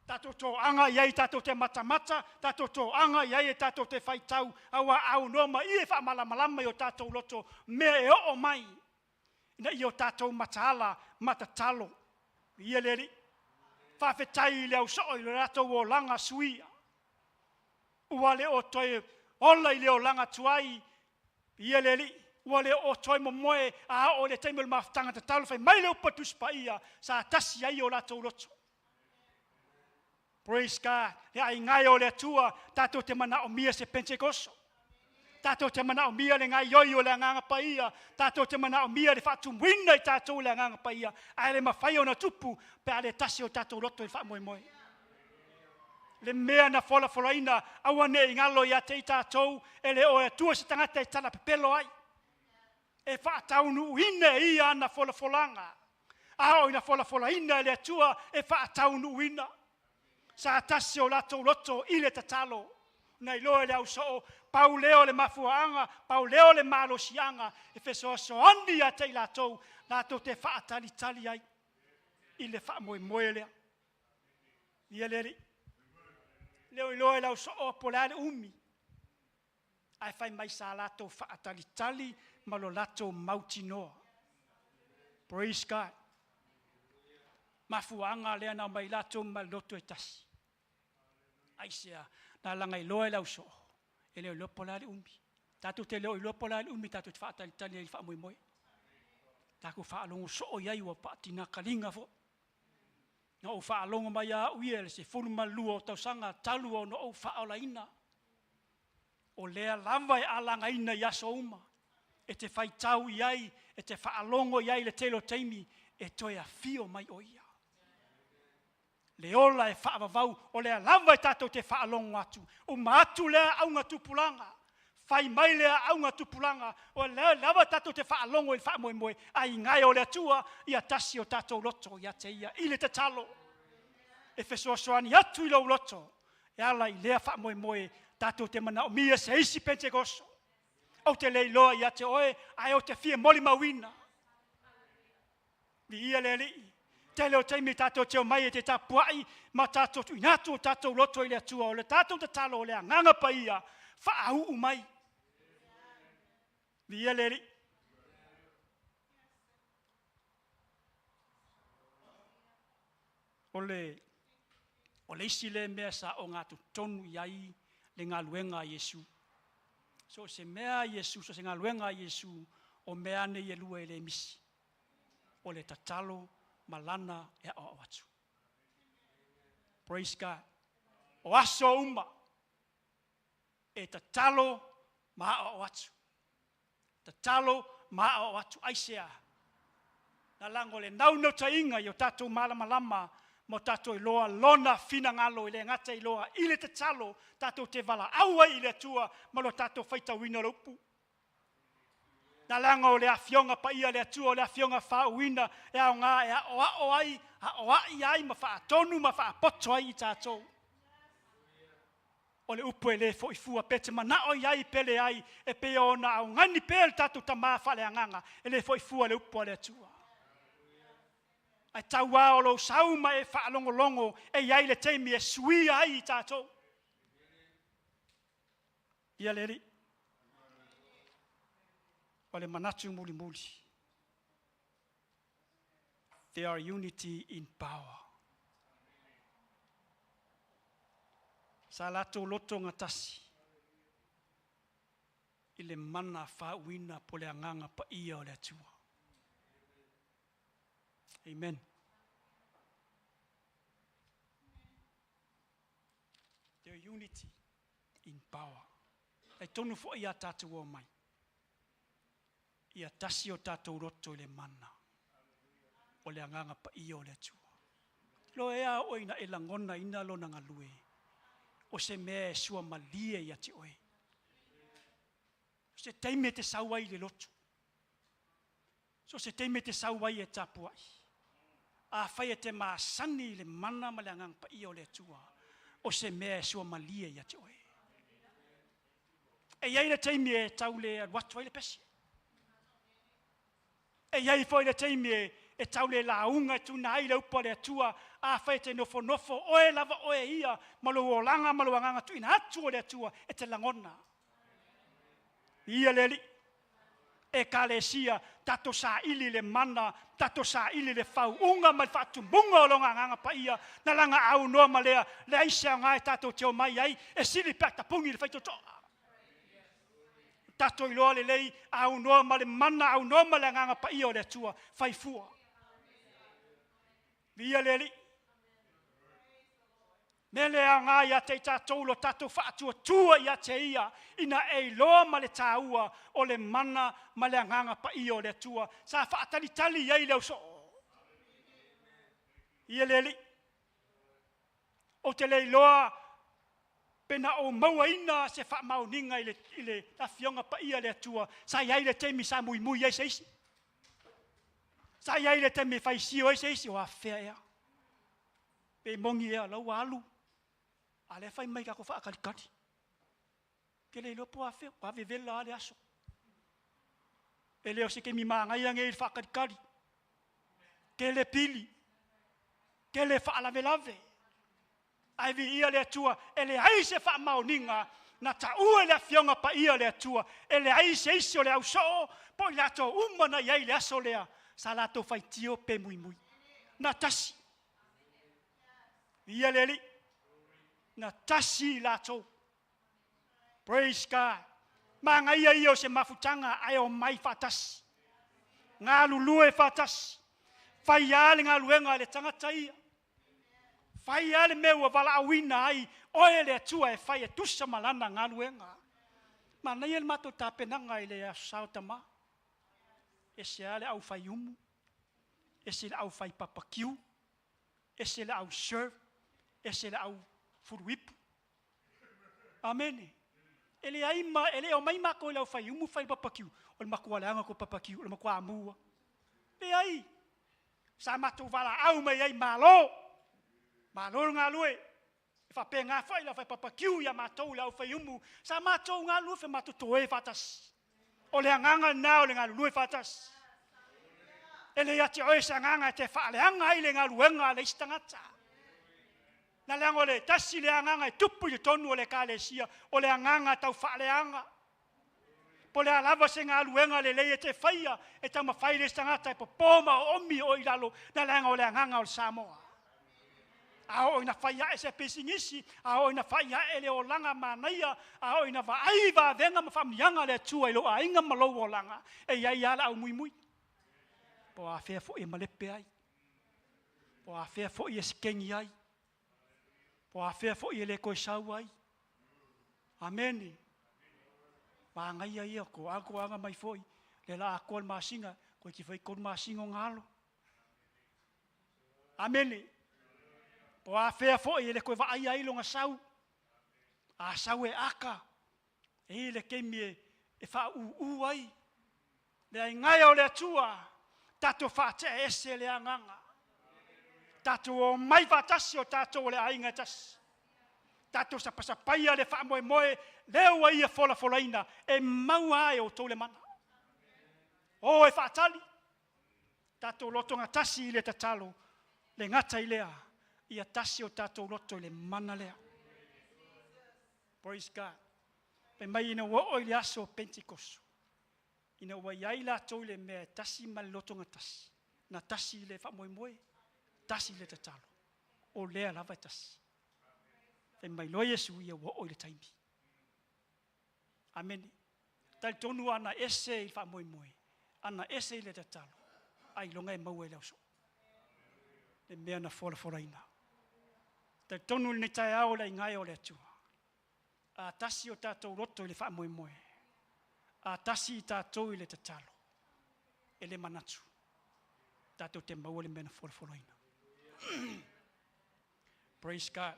Tatou toaga i ai tatou te matamata, tatou toaga i ai e tatou te faitau, aua aunoa ma ia e faamalamalama i o tatou loto mea e oo mai, ina ia o tatou mataala ma tatalo. Ia le Alii, faafetai i le au soo i lo latou olaga suia. Ua le o toe ola i le olaga tuai, ia le Alii, ua le o toe momoe a oo i le taimi o le mafutaga tatalo, fai mai le upu a Tusi Paia, sa tasi ai o latou loto. Praise God. Le aiga o le Atua, tatou te manaomia se Pentekoso. Tatou te manaomia le gaioi o le Agaga Paia, tatou te manaomia le faatumuina i tatou le Agaga Paia, ae le mafai ona tupu pe a le tasi o tatou loto i le faamoemoe. Le mea na folafolaina, aua ne i galo ia te i tatou, e le o e Atua se tagata e talapepelo ai. E faataunuuina e ia ana folafolaga. A oo ina folafolaina e le Atua e faataunuuina. Sa tasi o latou loto i le tatalo. Na iloa e le ausoo, pau lea o le mafuaaga, pau lea o le malosiaga e fesoasoani ia te i latou, latou te faatalitali ai i le faamoemoe lea. Ia le Alii, leo iloa e le ausoo po o le a le umi, ae fai mai sa latou faatalitali ma lo latou mautinoa. Praise God. Mafuaaga lea na aumai latou ma le loto e tasi. Aisea? Na laga iloa e le ausoo, e le iloa po o le a le umi. Tatou te le o iloa po o le a le umi tatou te faatalitali ai i le faamoemoe. Tatou faalogo soo i ai ua paatina kaliga foi. Na ou faalogo mai lava au ia i le 12 o tausaga talu ona ou faaolaina. O lea lava e alagaina i aso uma, e te faitau i ai, e te faalogo i ai i le tele o taimi, e toe afio mai o ia. Le ola e faavavau, o lea lava e tatou te faalogo atu, uma atu lea auga tupulaga, fai mai lea auga tupulaga, o lea lava tatou te faalogo i le faamoemoe, aiga e o le Atua, ia tasi o tatou loto ia te ia i le tatalo. E fesoasoani atu i lou loto, e ala i lea faamoemoe tatou te manaomia se isi Pentekoso. Ou te le iloa ia te oe, ae ou te fia molimauina. Viia le Alii. Tele o taimi tatou te omai e te tapuai ma tatou tuuina atu o tatou loto i le Atua. O le tatou tatalo o le Agaga Paia, faauu mai. Viia le Alii. O le, o le isi lea mea sa ogatotonu i ai le galuega a Iesu. So o se mea a Iesu, so o se galuega a Iesu, o mea lava nei e lua e le misi. O le tatalo ma lana e aoao atu. Praise God. O aso uma e tatalo ma aoao atu. Tatalo ma aoao atu. Aisea? Na lago le naunautaiga i o tatou malamalama ma o tatou iloa Lona finagalo, e le gata iloa i le tatalo tatou te valaau ai i le Atua ma lo tatou faitauina o le upu. Na laga o le Afioga Paia a le Atua, o le Afioga faauuina e aoga e aoao ai, aoai ai ma faatonu ma faapoto ai i tatou. O le upu e le foi fua, pe te manao i ai pe leai, e pei ona augani pea le tatou Tama faaleagaga, e le foi fua le upu a le Atua. Ae tau lava o lou sau ma e faalogologo e i ai le taimi e suia ai i tatou. Ia le Alii. O le manatu mulimuli. There are unity in power. Sa latou loto gatasi i le mana faauuina po o le Agaga Paia o le Atua. Amen. Their unity in power. E tonu foi ia tatou omai. Ia tasi o tatou loto i le mana o le Agaga Paia o le Atua. Loa ea oe ina e lagonaina lona galue, o se mea e suamalie ia te oe. O se taimi e te sau ai i le lotu. So o se taimi e te sau ai e tapuai. Afai e te masani i le mana ma le Agaga Paia o le Atua, o se mea e suamalie ia te oe. E i ai le taimi e tau le alu atu ai le pese. E i ai foi le taimi e tau le lauga e tuna ai le upu a le Atua, afai e te nofonofo oe lava oe ia ma lou olaga ma lou agaga tuuina atu o le Atua e te lagona. Ia le Alii, Ekalesia, tatou saili le mana, tatou saili le fauuga ma le faatumuga o Lona Agaga Paia, na laga aunoa ma lea, leai se aoga e tatou te omai ai, e sili pe a tapuni le faitotoa. Tatou iloa lelei, aunoa ma le mana, aunoa ma le Agaga Paia o le Atua, fai fua. Viia le Alii. Mea le aoga ia te i tatou lo tatou faatuatua ia te Ia, ina e iloa ma le taua o le mana ma le Agaga Paia o le Atua, sa faatalitali i ai le ausoo. Ia le Alii. Ou te le iloa pe na ou mauaina se faamaoniga i le, i le Afioga Paia a le Atua, sa i ai le taimi sa muimui ai se isi. Sa i ai le taimi e faisio ai se isi, o afea ea. Pe moni ea o la ua alu, a o lea e fai mai tatou faatalitali. Ou te le iloa po o afea, ua vevela lava le aso. E le o se taimi manaia lenei i le faatalitali. Tele pili, tele faalavelave. Ae viia le Atua, e leai se faamaoniga na taua i le Afioga Paia a le Atua, e leai se isi o le ausoo po o i latou uma na i ai i le aso lea sa latou faitio pe muimui. Na tasi. Viia le Alii. Na tasi i latou. Praise God. Manaia ia o se mafutaga ae omai faatasi. Galulue faatasi. Fai lava le galuega a le tagata ia. Fai lava le mea ua valaauina ai oe e le Atua e fai e tusa ma lana galuega. Manaia le matou tapenaga i le Aso Sa o Tama. Ese lava le au fai umu, ese le au fai papakiu, ese le au serve, ese le au fuluipu. Amene. E leai ma, e le omai matou i le aufai umu fai papakiu, o le matua leaga tou papakiu, o le matua mu lava. Leai. Sa matou valaau mai ai, malo, malo le galue. E faapena foi le aufai papakiu ia matou le aufai umu, sa matou galulue foi matou toe faatasi. O le agaga lena o le galulue faatasi. E le ia te oe se agaga e te faaleaga ai le galuega a le isi tagata. Na leaga o le tasi le agaga e tupu i totonu o le Ekalesia, o le agaga tau faaleaga. Po o le a lava se galuega lelei e te faia, e taumafai le isi tagata e popo ma oomi oe i lalo, na leaga o le agaga o le Samoa. A oo ina fai ae se pisinisi, a oo ina fai ae le olaga manaia, a oo ina vaai vavega ma faamanuiaga a le Atua i lou aiga ma lou olaga, e i ai lava le aumuimui. Po o afea foi e malepe ai, po o afea foi e sekegi ai, po o afea foi e le toe sau ai. Amene. Manaia ia, toaga toaga mai foi, lea la atoa le masina, toeitiiti fai 3 masina ona alo. Amene. Po o afea foi e le toe vaaia ai lona sau. A sau e aka, e i ai le taimi e faauu ai. Le aigaia o le Atua, tatou faatea ese le agaga. Tatou omai faatasi o tatou o le aiga e tasi. Tatou sapasapaia le faamoemoe lea ua ia folafolaina e maua ai e outou le mana. O e faatali, tatou lotogatasi i le tatalo, le gata i lea, ia tasi o tatou loto i le mana lea. Praise God. Fai mai ina ua oo i le aso o Pentekoso, ina ua i ai latou i le mea e tasi ma le lotogatasi, na tasi i le faamoemoe, tasi i le tatalo, o lea lava e tasi. Fai mai loa Iesu, ia ua oo i le taimi. Amene. Talitonu ana ese i le faamoemoe, ana ese i le tatalo, ailoga e maua i le ausoo le mea na folafolaina. Talitonu i lenei taeao o le aigae o le Atua, a tasi o tatou loto i le faamoemoe, a tasi i tatou i le tatalo, e le manatu tatou te maua le mea na folafolaina. Praise God.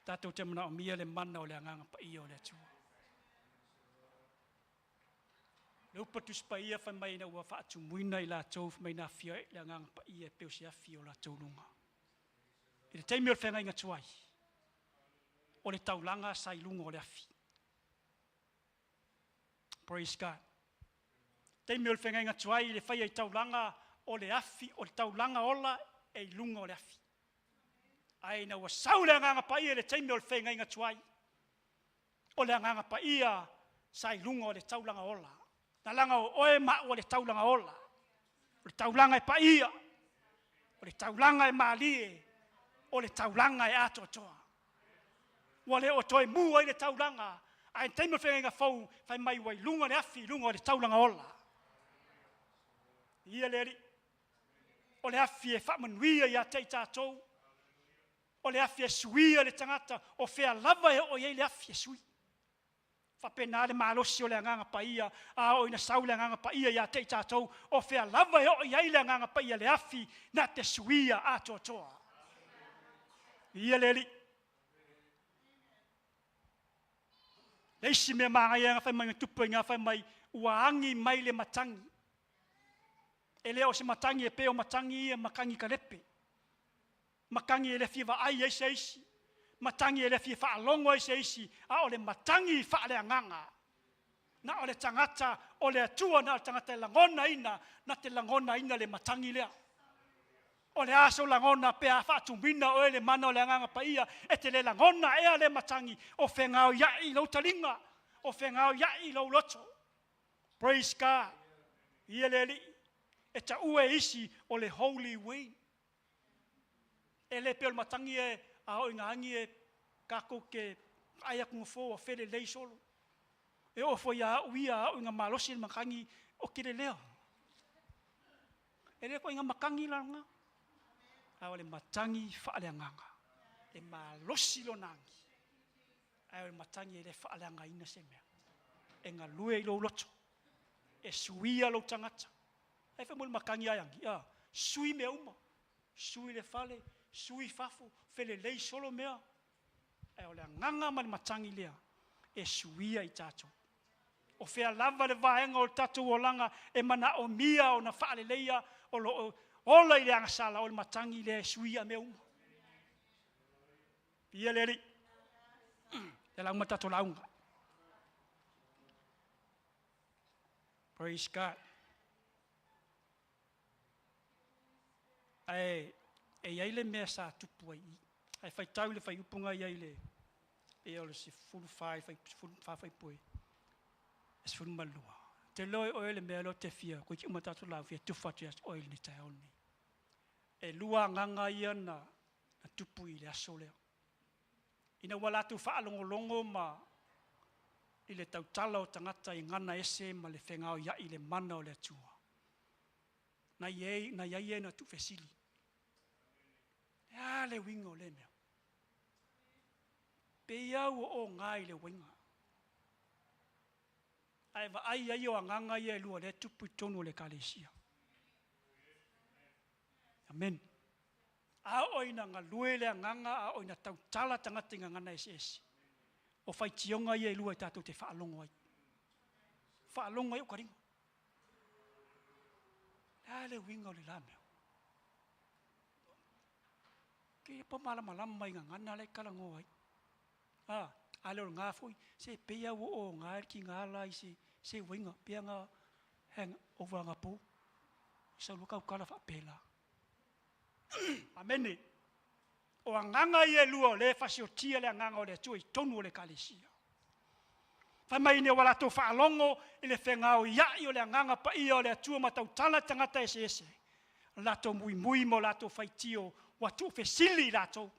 Tatou te manaomia le mana o le Agaga Paia o le Atua. Le upu a le Tusi Paia fai mai ina ua faatumuina i latou fai mai na afio ai le Agaga Paia e pei o se afi o latou luga. I le taimi o le feagaiga tuai, o le taulaga sa i luga o le afi. Praise God. Taimi o le feagaiga tuai i le faia i taulaga o le afi, o le taulaga ola e i luga o le afi. Ae ina ua sau le Agaga Paia i le taimi o le feagaiga tuai, o le Agaga Paia sa i luga o le taulaga ola. Na laga o oe ma au o le taulaga ola, o le taulaga e paia, o le taulaga e malie, o le taulaga e atoatoa. Ua le o toe mu ai le taulaga, ae taimi o le feagaiga fou, fai mai ua i luga le afi i luga o le taulaga ola. Ia le Alii, o le afi e faamanuia ia te i tatou, o le afi e suia le tagata, o fea lava e oo i ai le afi e sui. Faapena le malosi o le Agaga Paia, a oo ina sau le Agaga Paia ia te i tatou, o fea lava e oo i ai le Agaga Paia, le afi na te suia atoatoa. Ia le Alii. Le isi mea manaia na fai mai na tupu ai na fai mai ua agi mai le matagi. E le o se matagi e pei o matagi ia matagi kalepe. Matagi e le fia vaai ai se isi, matagi e le fia faalogo ai se isi, a o le matagi faaleagaga. Na o le tagata o le Atua, na o le tagata e lagonaina, na te lagonaina le matagi lea. O le a sou lagona pe a faatumuina oe le mana o le Agaga Paia, e te le lagona ea le matagi o fegaoia'i i lou taliga, o fegaoia'i i lou loto. Praise God. Ia le Alii, e taua e isi o le Holy Wind. E le pei o le matagi e a oo ina agi e tatou te vaai atu gofo ua felelei solo. E oo foi ia au ia a oo ina malosi le matagi o te lelea. E le ituaiga matagi la lena, a o le matagi faaleagaga e malosi lona agi, ae o le matagi e le faaleagaina se mea. E galue i lou loto, e suia lou tagata. Ai fai mo le matagi ae agi, a sui mea uma, sui le fale, sui fafo, felelei solo mea. Ae o le agaga ma le matagi lea e suia i tatou. O fea lava le vaega o le tatou olaga e manaomia ona faaleleia, o lo o ola i le agasala, o le matagi lea e suia mea uma. Ia le Alii, le lauga tatou lauga. Praise God. Ae e i ai le mea sa tupu ai i. Ae faitau i le fuaiupu i ai le pei o le 14 14 fuaipue e 12. Te loe oe le mea lea te fia, koe ki uma tatou lau fia tufa atu ia oe i le taeao lenei. E lua agaga ia na tupu i le aso lea. Ina ua latou faalogologo ma i le tautala o tagata i gagana ese ma le fegaoia'i i le mana o le Atua. Na i ai na i ai e na tuufesili. Le a le uiga o lea mea? Pei lava ua oga i le uaiga. Ae vaai ai o agaga ia e lua lea e tupu i totonu o le Ekalesia. Amen. A oo ina galue le agaga, a oo ina tautala tagata i gagana eseese, o faitioga ia e lua e tatou te faalogo ai. Faalogo ai o kaliga. Le a le uiga o le la mea? Ke pa malamalama i gagana la e talanoa ai. A, a le o lena foi, se pei lava ua oga le tiga la i se, se uaiga, pei na hang over anapo. Sau loa tautala faapela. Amene. O agaga ia e lua o lea e fasiotia le agaga o le Atua i totonu o le Ekalesia. Fai mai ina ua latou faalogo i le fegaoia'i o le Agaga Paia o le Atua ma tautala tagata eseese, latou muimui ma o latou faitio ua tuufesili i latou.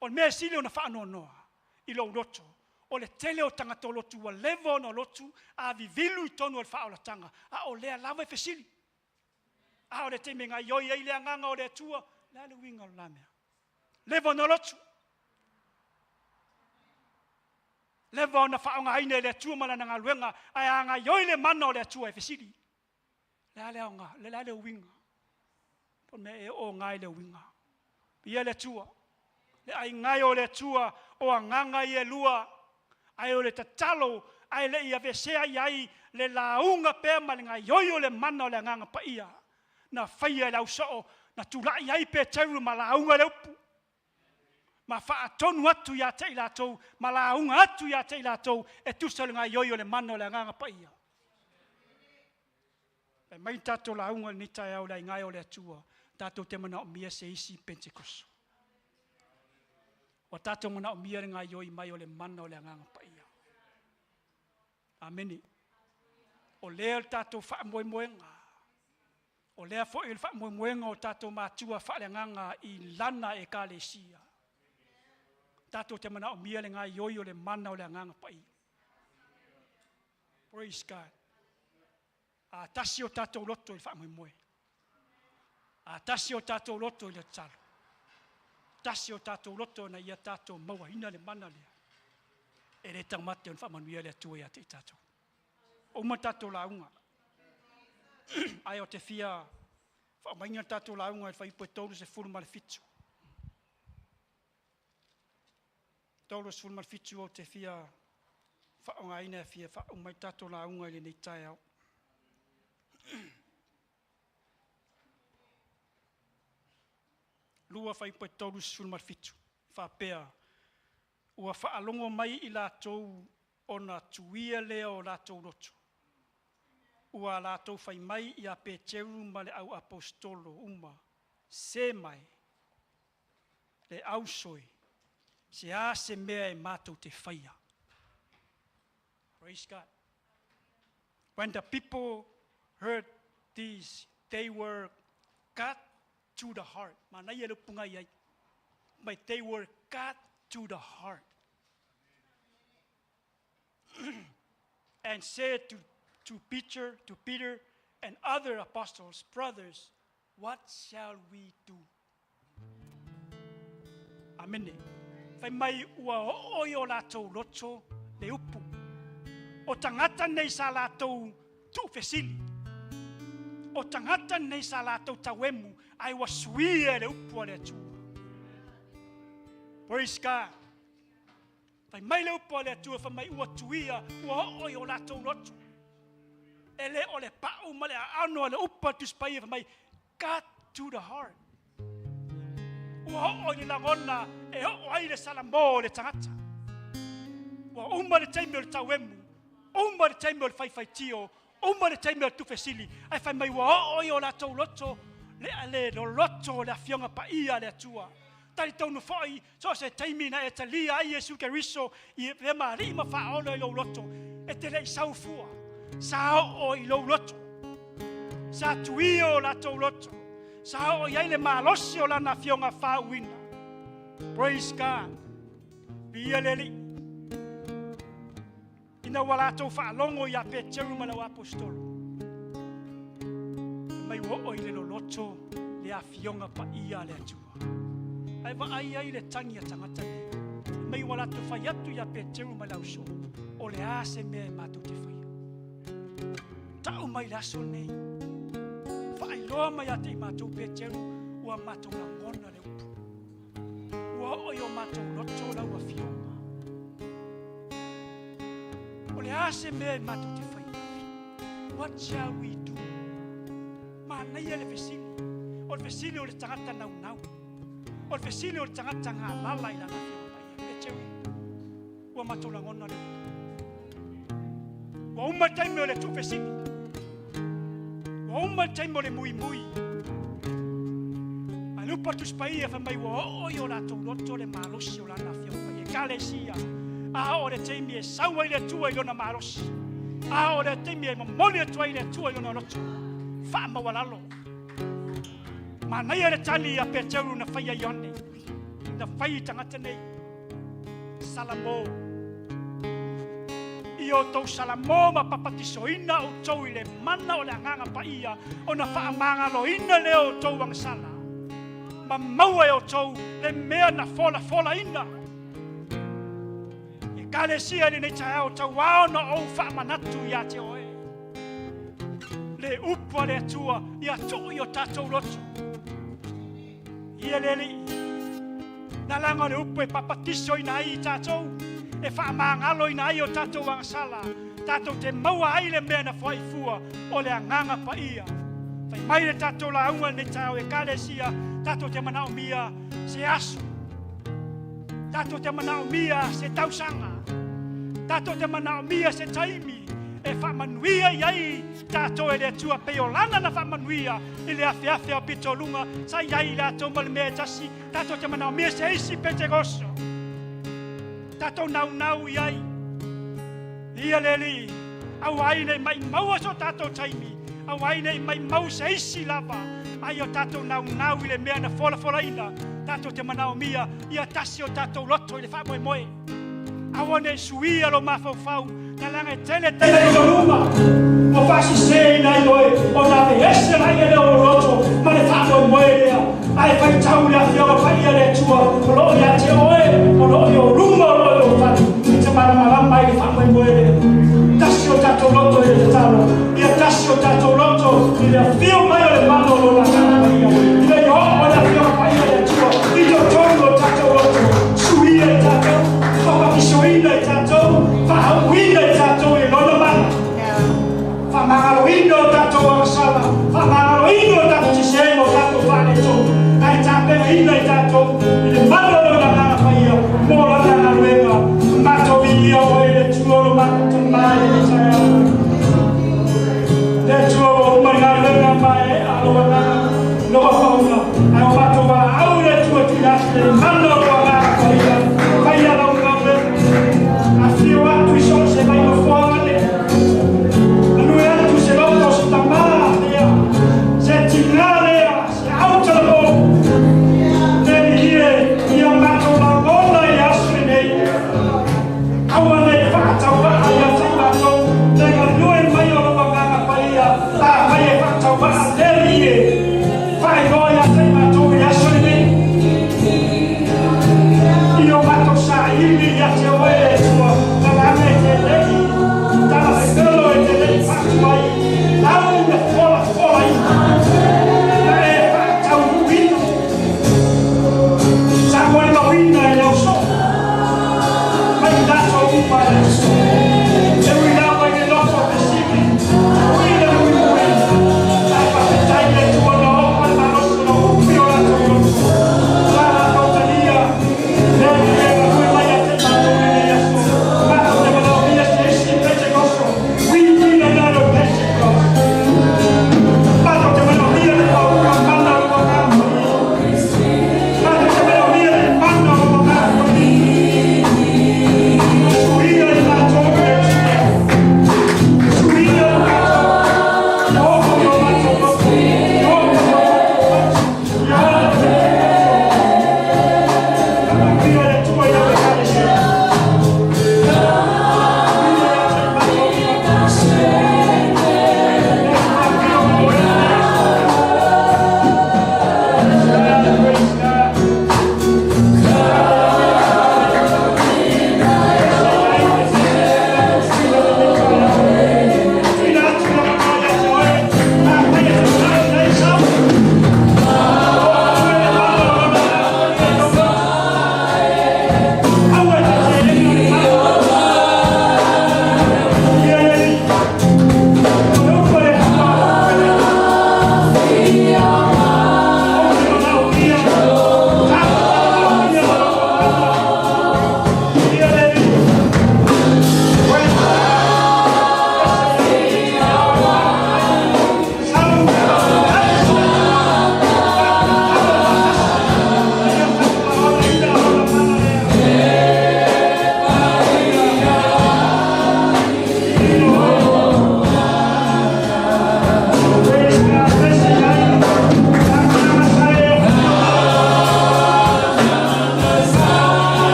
O le mea e sili ona faanoanoa i lou loto, o le tele o tagata o lotu ua leva ona lotu a vivilu i totonu o le faaolataga, a o lea lava e fesili. A o le taimi e gaoioi ai le agaga o le Atua, le a le uiga o le la mea? Leva ona lotu, leva ona faaaogaina e le Atua ma lana galuega, ae a gaoioi le mana o le Atua e fesili. Le a le aoga, le a le uiga? Po o le mea e oga i le uiga. Ia le Atua, le aiga o le Atua, o agaga ia e lua, ae o le tatalo, ae le i aveesea i ai le lauga pea ma le gaoioi o le mana o le Agaga Paia na faia e le ausoo na tulai ai Peteru ma lauga le upu ma faatonu atu ia te i latou ma lauga atu ia te i latou e tusa o le gaoioi o le mana o le Agaga Paia. Fai mai tatou lauga i lenei taeao i le aiga e o le Atua, tatou te manaomia se isi Penetekoso. Ua tatou manaomia le gaoioi mai o le mana o le Agaga Paia. Amene. O lea le tatou faamoemoega, o lea foi le faamoemoega o tatou matua faaleagaga i lana Ekalesia. Tatou te manaomia le gaoioi o le mana o le Agaga Paia. Praise God. A tasi o tatou loto i le faamoemoe, a tasi o tatou loto i le tatalo, tasi o tatou loto na ia tatou mauaina le mana lea, e le taumate ona faamanuia le Atua ia te i tatou. Ua uma tatou lauga, ae ou te fia faaumaina le tatou lauga i le fuaiupu e 37. 37 ou te fia faaaogaina e fia faauma ai le tatou lauga i lenei taeao. 2 fuaiupu e 37, faapea, ua faalogo mai i latou ona tuia lea o latou loto, ua latou fai mai ia Peteru ma le au aposetolo uma, se mai, le ausoe, se a se mea e matou te faia? Praise God. When the people heard this, they were cut to the heart. Manaia le upu ngai ai. But they were cut to the heart. And said to Peter and other apostles, "Brothers, what shall we do?" Amene. Fai mai ua oo i o latou loto le upu. O tagata nei sa latou tuufesili. O tagata nei sa latou tauemu ae ua suia e le upu a le Atua. Praise God. Fai mai le upu a le Atua, fai mai ua tuia, ua oo i o latou loto. E le o le pau ma le aano a le upu a le Tusi Paia, fai mai, cut to the heart. Ua oo i le lagona e oo ai le salamo o le tagata. Ua uma le taimi o le tauemu, uma le taimi o le faifaitio, uma le taimi o le tuufesili, ae fai mai ua oo i o latou loto le, le loloto o le afioga paia a le Atua. Talitonu foi, so o se taimi na e talia ai Iesu Keriso i le ma alii ma faaola i lou loto, e te le i sau fua, sa oo i lou loto. Sa tuia o latou loto. Sa oo i ai le malosi o lana afioga faauuina. Praise God. Viia le Alii. Ina ua latou faalogo ia Peteru ma lau apostolo. Mai ua oo i le loloto le afioga paia a le Atua. Ae vaai ai le tagi a tagata nei. Mai ua latou fai atu ia Peteru ma le ausoo, o le a se mea e matou te faia? Tau mai le aso nei. Faailoa mai ia te i matou Peteru, ua matou lagona le upu. Ua oo i o matou loto lau afioga. O le a se mea e matou te faia? What shall we do? Manaia le fesili. O le fesili o le tagata naunau. O le fesili o le tagata galala i lana afioga paia. Peteru, ua matou lagona le upu. Ua uma le taimi o le tuufesili. Ua uma le taimi o le muimui. Ae le upu a Tusi Paia fai mai ua oo i o latou loto le malosi o lana afioga paia. Ekalesia, a oo le taimi e sau ai le Atua i lona malosi. A oo le taimi e momoli atu ai le Atua i lona loto. Faamaualalo. Manaia le tali a Peteru na faia Ioane. Na fai i tagata nei. Salamo. I o tou salamo ma papatisoina outou i le mana o le Agaga Paia ona faamagaloina lea o outou agasala. Ma maua e outou le mea na folafolaina. Ekalesia i lenei taeao tauao na ou faamanatu ia te oe. Le upu a le Atua ia tuu i o tatou loto. Ia le Alii, na laga o le upu e papatisoina ai i tatou, e faamagaloina ai o tatou agasala. Tatou te maua ai le mea na foaifua o le agaga paia. Fai mai le tatou lauga lenei taeao ekalesia, tatou te manaomia se aso, tatou te manaomia se tausaga, tatou te manaomia se taimi e faamanuia i ai tatou e le Atua pei o lana na faamanuia i le afeafe o pitoluga sa i ai i latou ma le mea e tasi. Tatou te manaomia se isi Petekoso tatou naunau i ai ia le Alii, aua ai nei maumau so tatou taimi, aua ai nei maumau se isi lava, ai o tatou naunau i le mea na folafolaina. Tatou te manaomia ia tasi o tatou loto i le faamoemoe. Aua ne i suia lo mafaufau, na laga e tele tele i luma ua faasiseina ai oe ona aveese mai e le loto ma le faamoemoe lea, ae faitau le afioga paia le Atua o loo ia te oe, o loo i ou luma, o loo i ou fale, e te malamalama ai le faamoemoe lea. Tasi o tatou loto i le tatalo, ia tasi o tatou loto i le afio mai o le mana o lona Agaga Paia, ina ia oo le afioga paia le Atua i totonu o tatou loto, suia i tatou, faapatisoina i tatou, faauuina i tatou i lona mana, faamagaloina o tatou agasala, faamagaloina o tatou sesē ma o tatou faaletonu, ae tapenaina i tatou i le mana o lona Agaga Paia mo lana galuega. Matou viia oe le Atua o lo matou Tamā i lenei taeao. Le Atua ua uma i galuega maeaea a lou Agaga lou afauna, ae o matou valaau le Atua tuuina atu le mana o lou Agaga Paia, faia lau galuega, afio atu i so o se mai nofoaga nei, manue atu se loto, se tamā lea, se tigā lea, se autalavou, le Alii e, ia matou lagona i le aso lenei. Aua nei faatauvaa ia te i matou le galue mai o lou Agaga Paia, afai e faatauvaa le Alii e, faailoa ia te i matou i le aso lenei. I o matou saili ia te oe le Atua, lalaga e te lei, talafepelo e te lei faatuai, lau le folafolaina, na e faataunuuina, sa molimauina e le ausoo, mai latou uma le aso.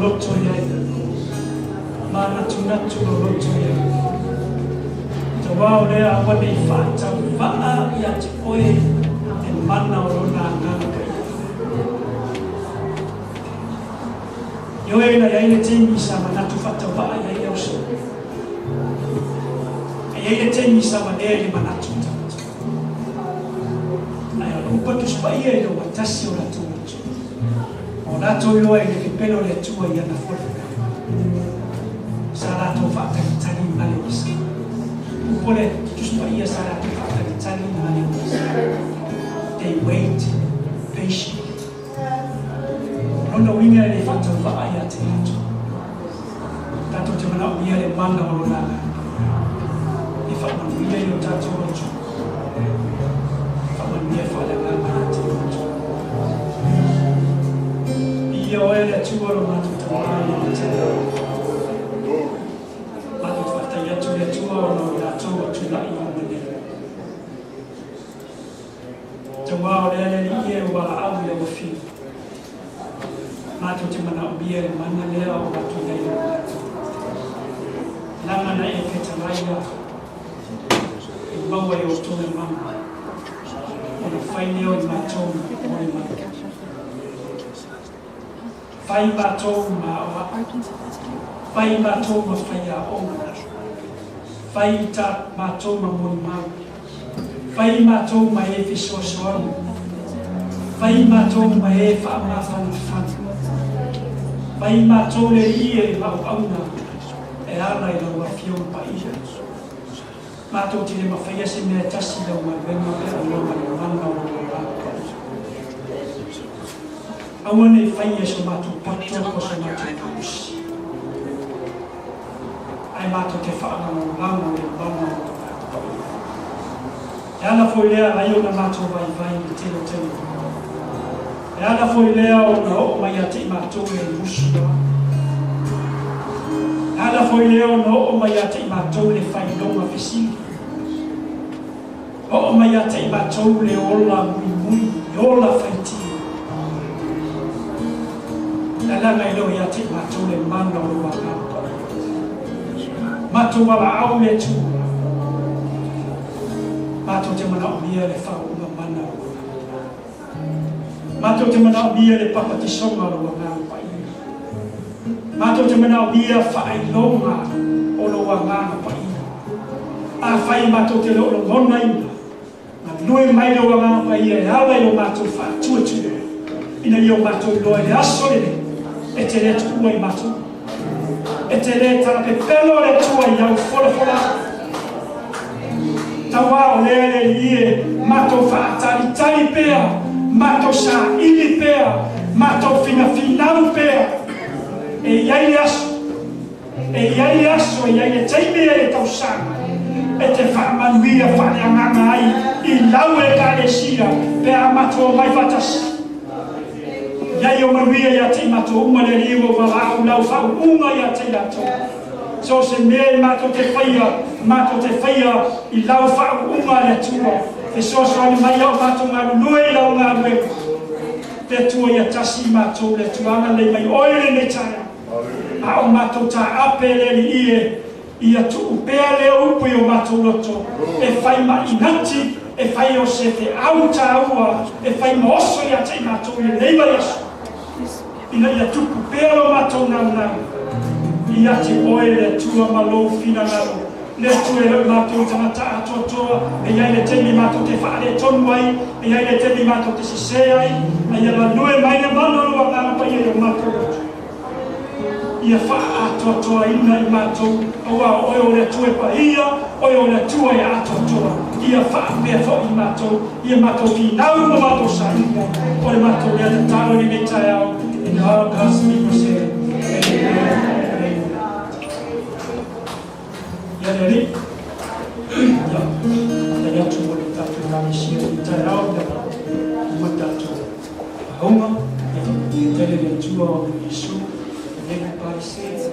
loto i ai, manatunatu lou loto i ai. Tauā o lea aua ne i faatauvaa ia te oe le mana o Lona Agaga Paia. Ioe na i ai le taimi sa manatu faatauvaa i ai le auso. E i ai le taimi sa valea i le manatu o tagata. Ae o le upu a Tusi Paia i le ogatasi o latou loto, ma o latou iloa i le pepelo o le Atua i ana folafolaga, sa latou faatalitali ma le visa. Upu o le Tusi Paia sa latou faatalitali ma le visa. They wait patiently. O lona uiga e le faatauvaa ia te latou. Tatou te manaomia le mana o Lona Agaga Paia e faamanuia i o tatou loto, faamanuia faaleagaga ia te outou. Viia oe le Atua lo matou Tama i lenei taeao. Matou te faafetai atu i le Atua ona o i latou ua tulai i luma nei. Tauā o lea le Alii e ua valaau i lau Afioga. Matou te manaomia le mana lea o atu i ai lou manatu. Laga na e fetalaia e maua e outou le mana, ona fai lea o i matou mo le mana. Fai matou ma aoao, fai matou ma faiaoga, fai ta matou ma molimau, fai matou ma e fesoasoani, fai matou ma e faamafanafana, fai matou le Alii e ma auauna e ala i lau Afioga Paia. Matou te le mafaia se mea e tasi i lau galuega pe aua ma le mana o lou agaga paia. Aua ne i faia so matou poto po o so matou malosi, ae matou te faalagolago i le mana o lou agaga paia. E ala foi lea ai ona matou vaivai i le tele o taimi. E ala foi lea ona oo mai ia te i matou le musu a. E ala foi lea ona oo mai ia te i matou le faailoga fesili. Oo mai ia te i matou le ola muimui, le ola faitio. E alaga i leo ia te i matou le mana o lou Agaga Paia. Matou valaau le Atua. Matou te manaomia le faauuga mana o lou Agaga Paia. Matou te manaomia le papatisoga o lou Agaga Paia. Matou te manaomia faailoga o lou Agaga Paia. Afai matou te le o lagonaina, galue mai lou Agaga Paia e ala i lo matou faatuatua, ina ia o matou iloa i le aso lenei, e te le tuua i matou. E te le talapepelo le Atua i au folafolaga. Tauā o lea le Alii e, matou faatalitali pea, matou saili pea, matou finafinau pea. E i ai le aso, e i ai le aso, e i ai le taimi, e i ai le tausaga e te faamanuia faaleagaga ai i lau Ekalesia pe a matou omai faatasi. I ai o manuia ia te i matou uma le Alii ua valaau lau faauuga ia te i latou. So o se mea i matou te faia, matou te faia i lau faauuga le Atua. Fesoasoani mai au matou galulue i lau galuega. Le Atua ia tasi i matou le Atua agalelei mai oe i lenei taeao. A o matou taape le Alii e Ia tuu pea lea upu i o matou loto, e fai ma inati, e fai o se feau taua, e fai ma oso ia te i matou i lenei vaiaso, ina ia tupu pea lo matou naunau ia te oe le Atua ma lou finagalo. Le Atua e le o matou tagata atoatoa, e i ai le taimi matou te faaletonu ai, e i ai le taimi matou te sese ai, a ia galue mai le mana o lou Agaga Paia i o matou loto. Ia faaatoatoaina i matou, aua o Oe o le Atua e paia, Oe o le Atua e atoatoa. Ia faapea foi i matou, ia matou finau ma matou sailiga, o le matou lea tatalo i lenei taeao, and all God's people said, Amen and amen. Ia le Alii, ia, faafetai atu mo le tatou Ekalesia i lenei taeao, ia uma tatou Aoga, ia faamanuia tele le Atua ona o Iesu, lenei Parise.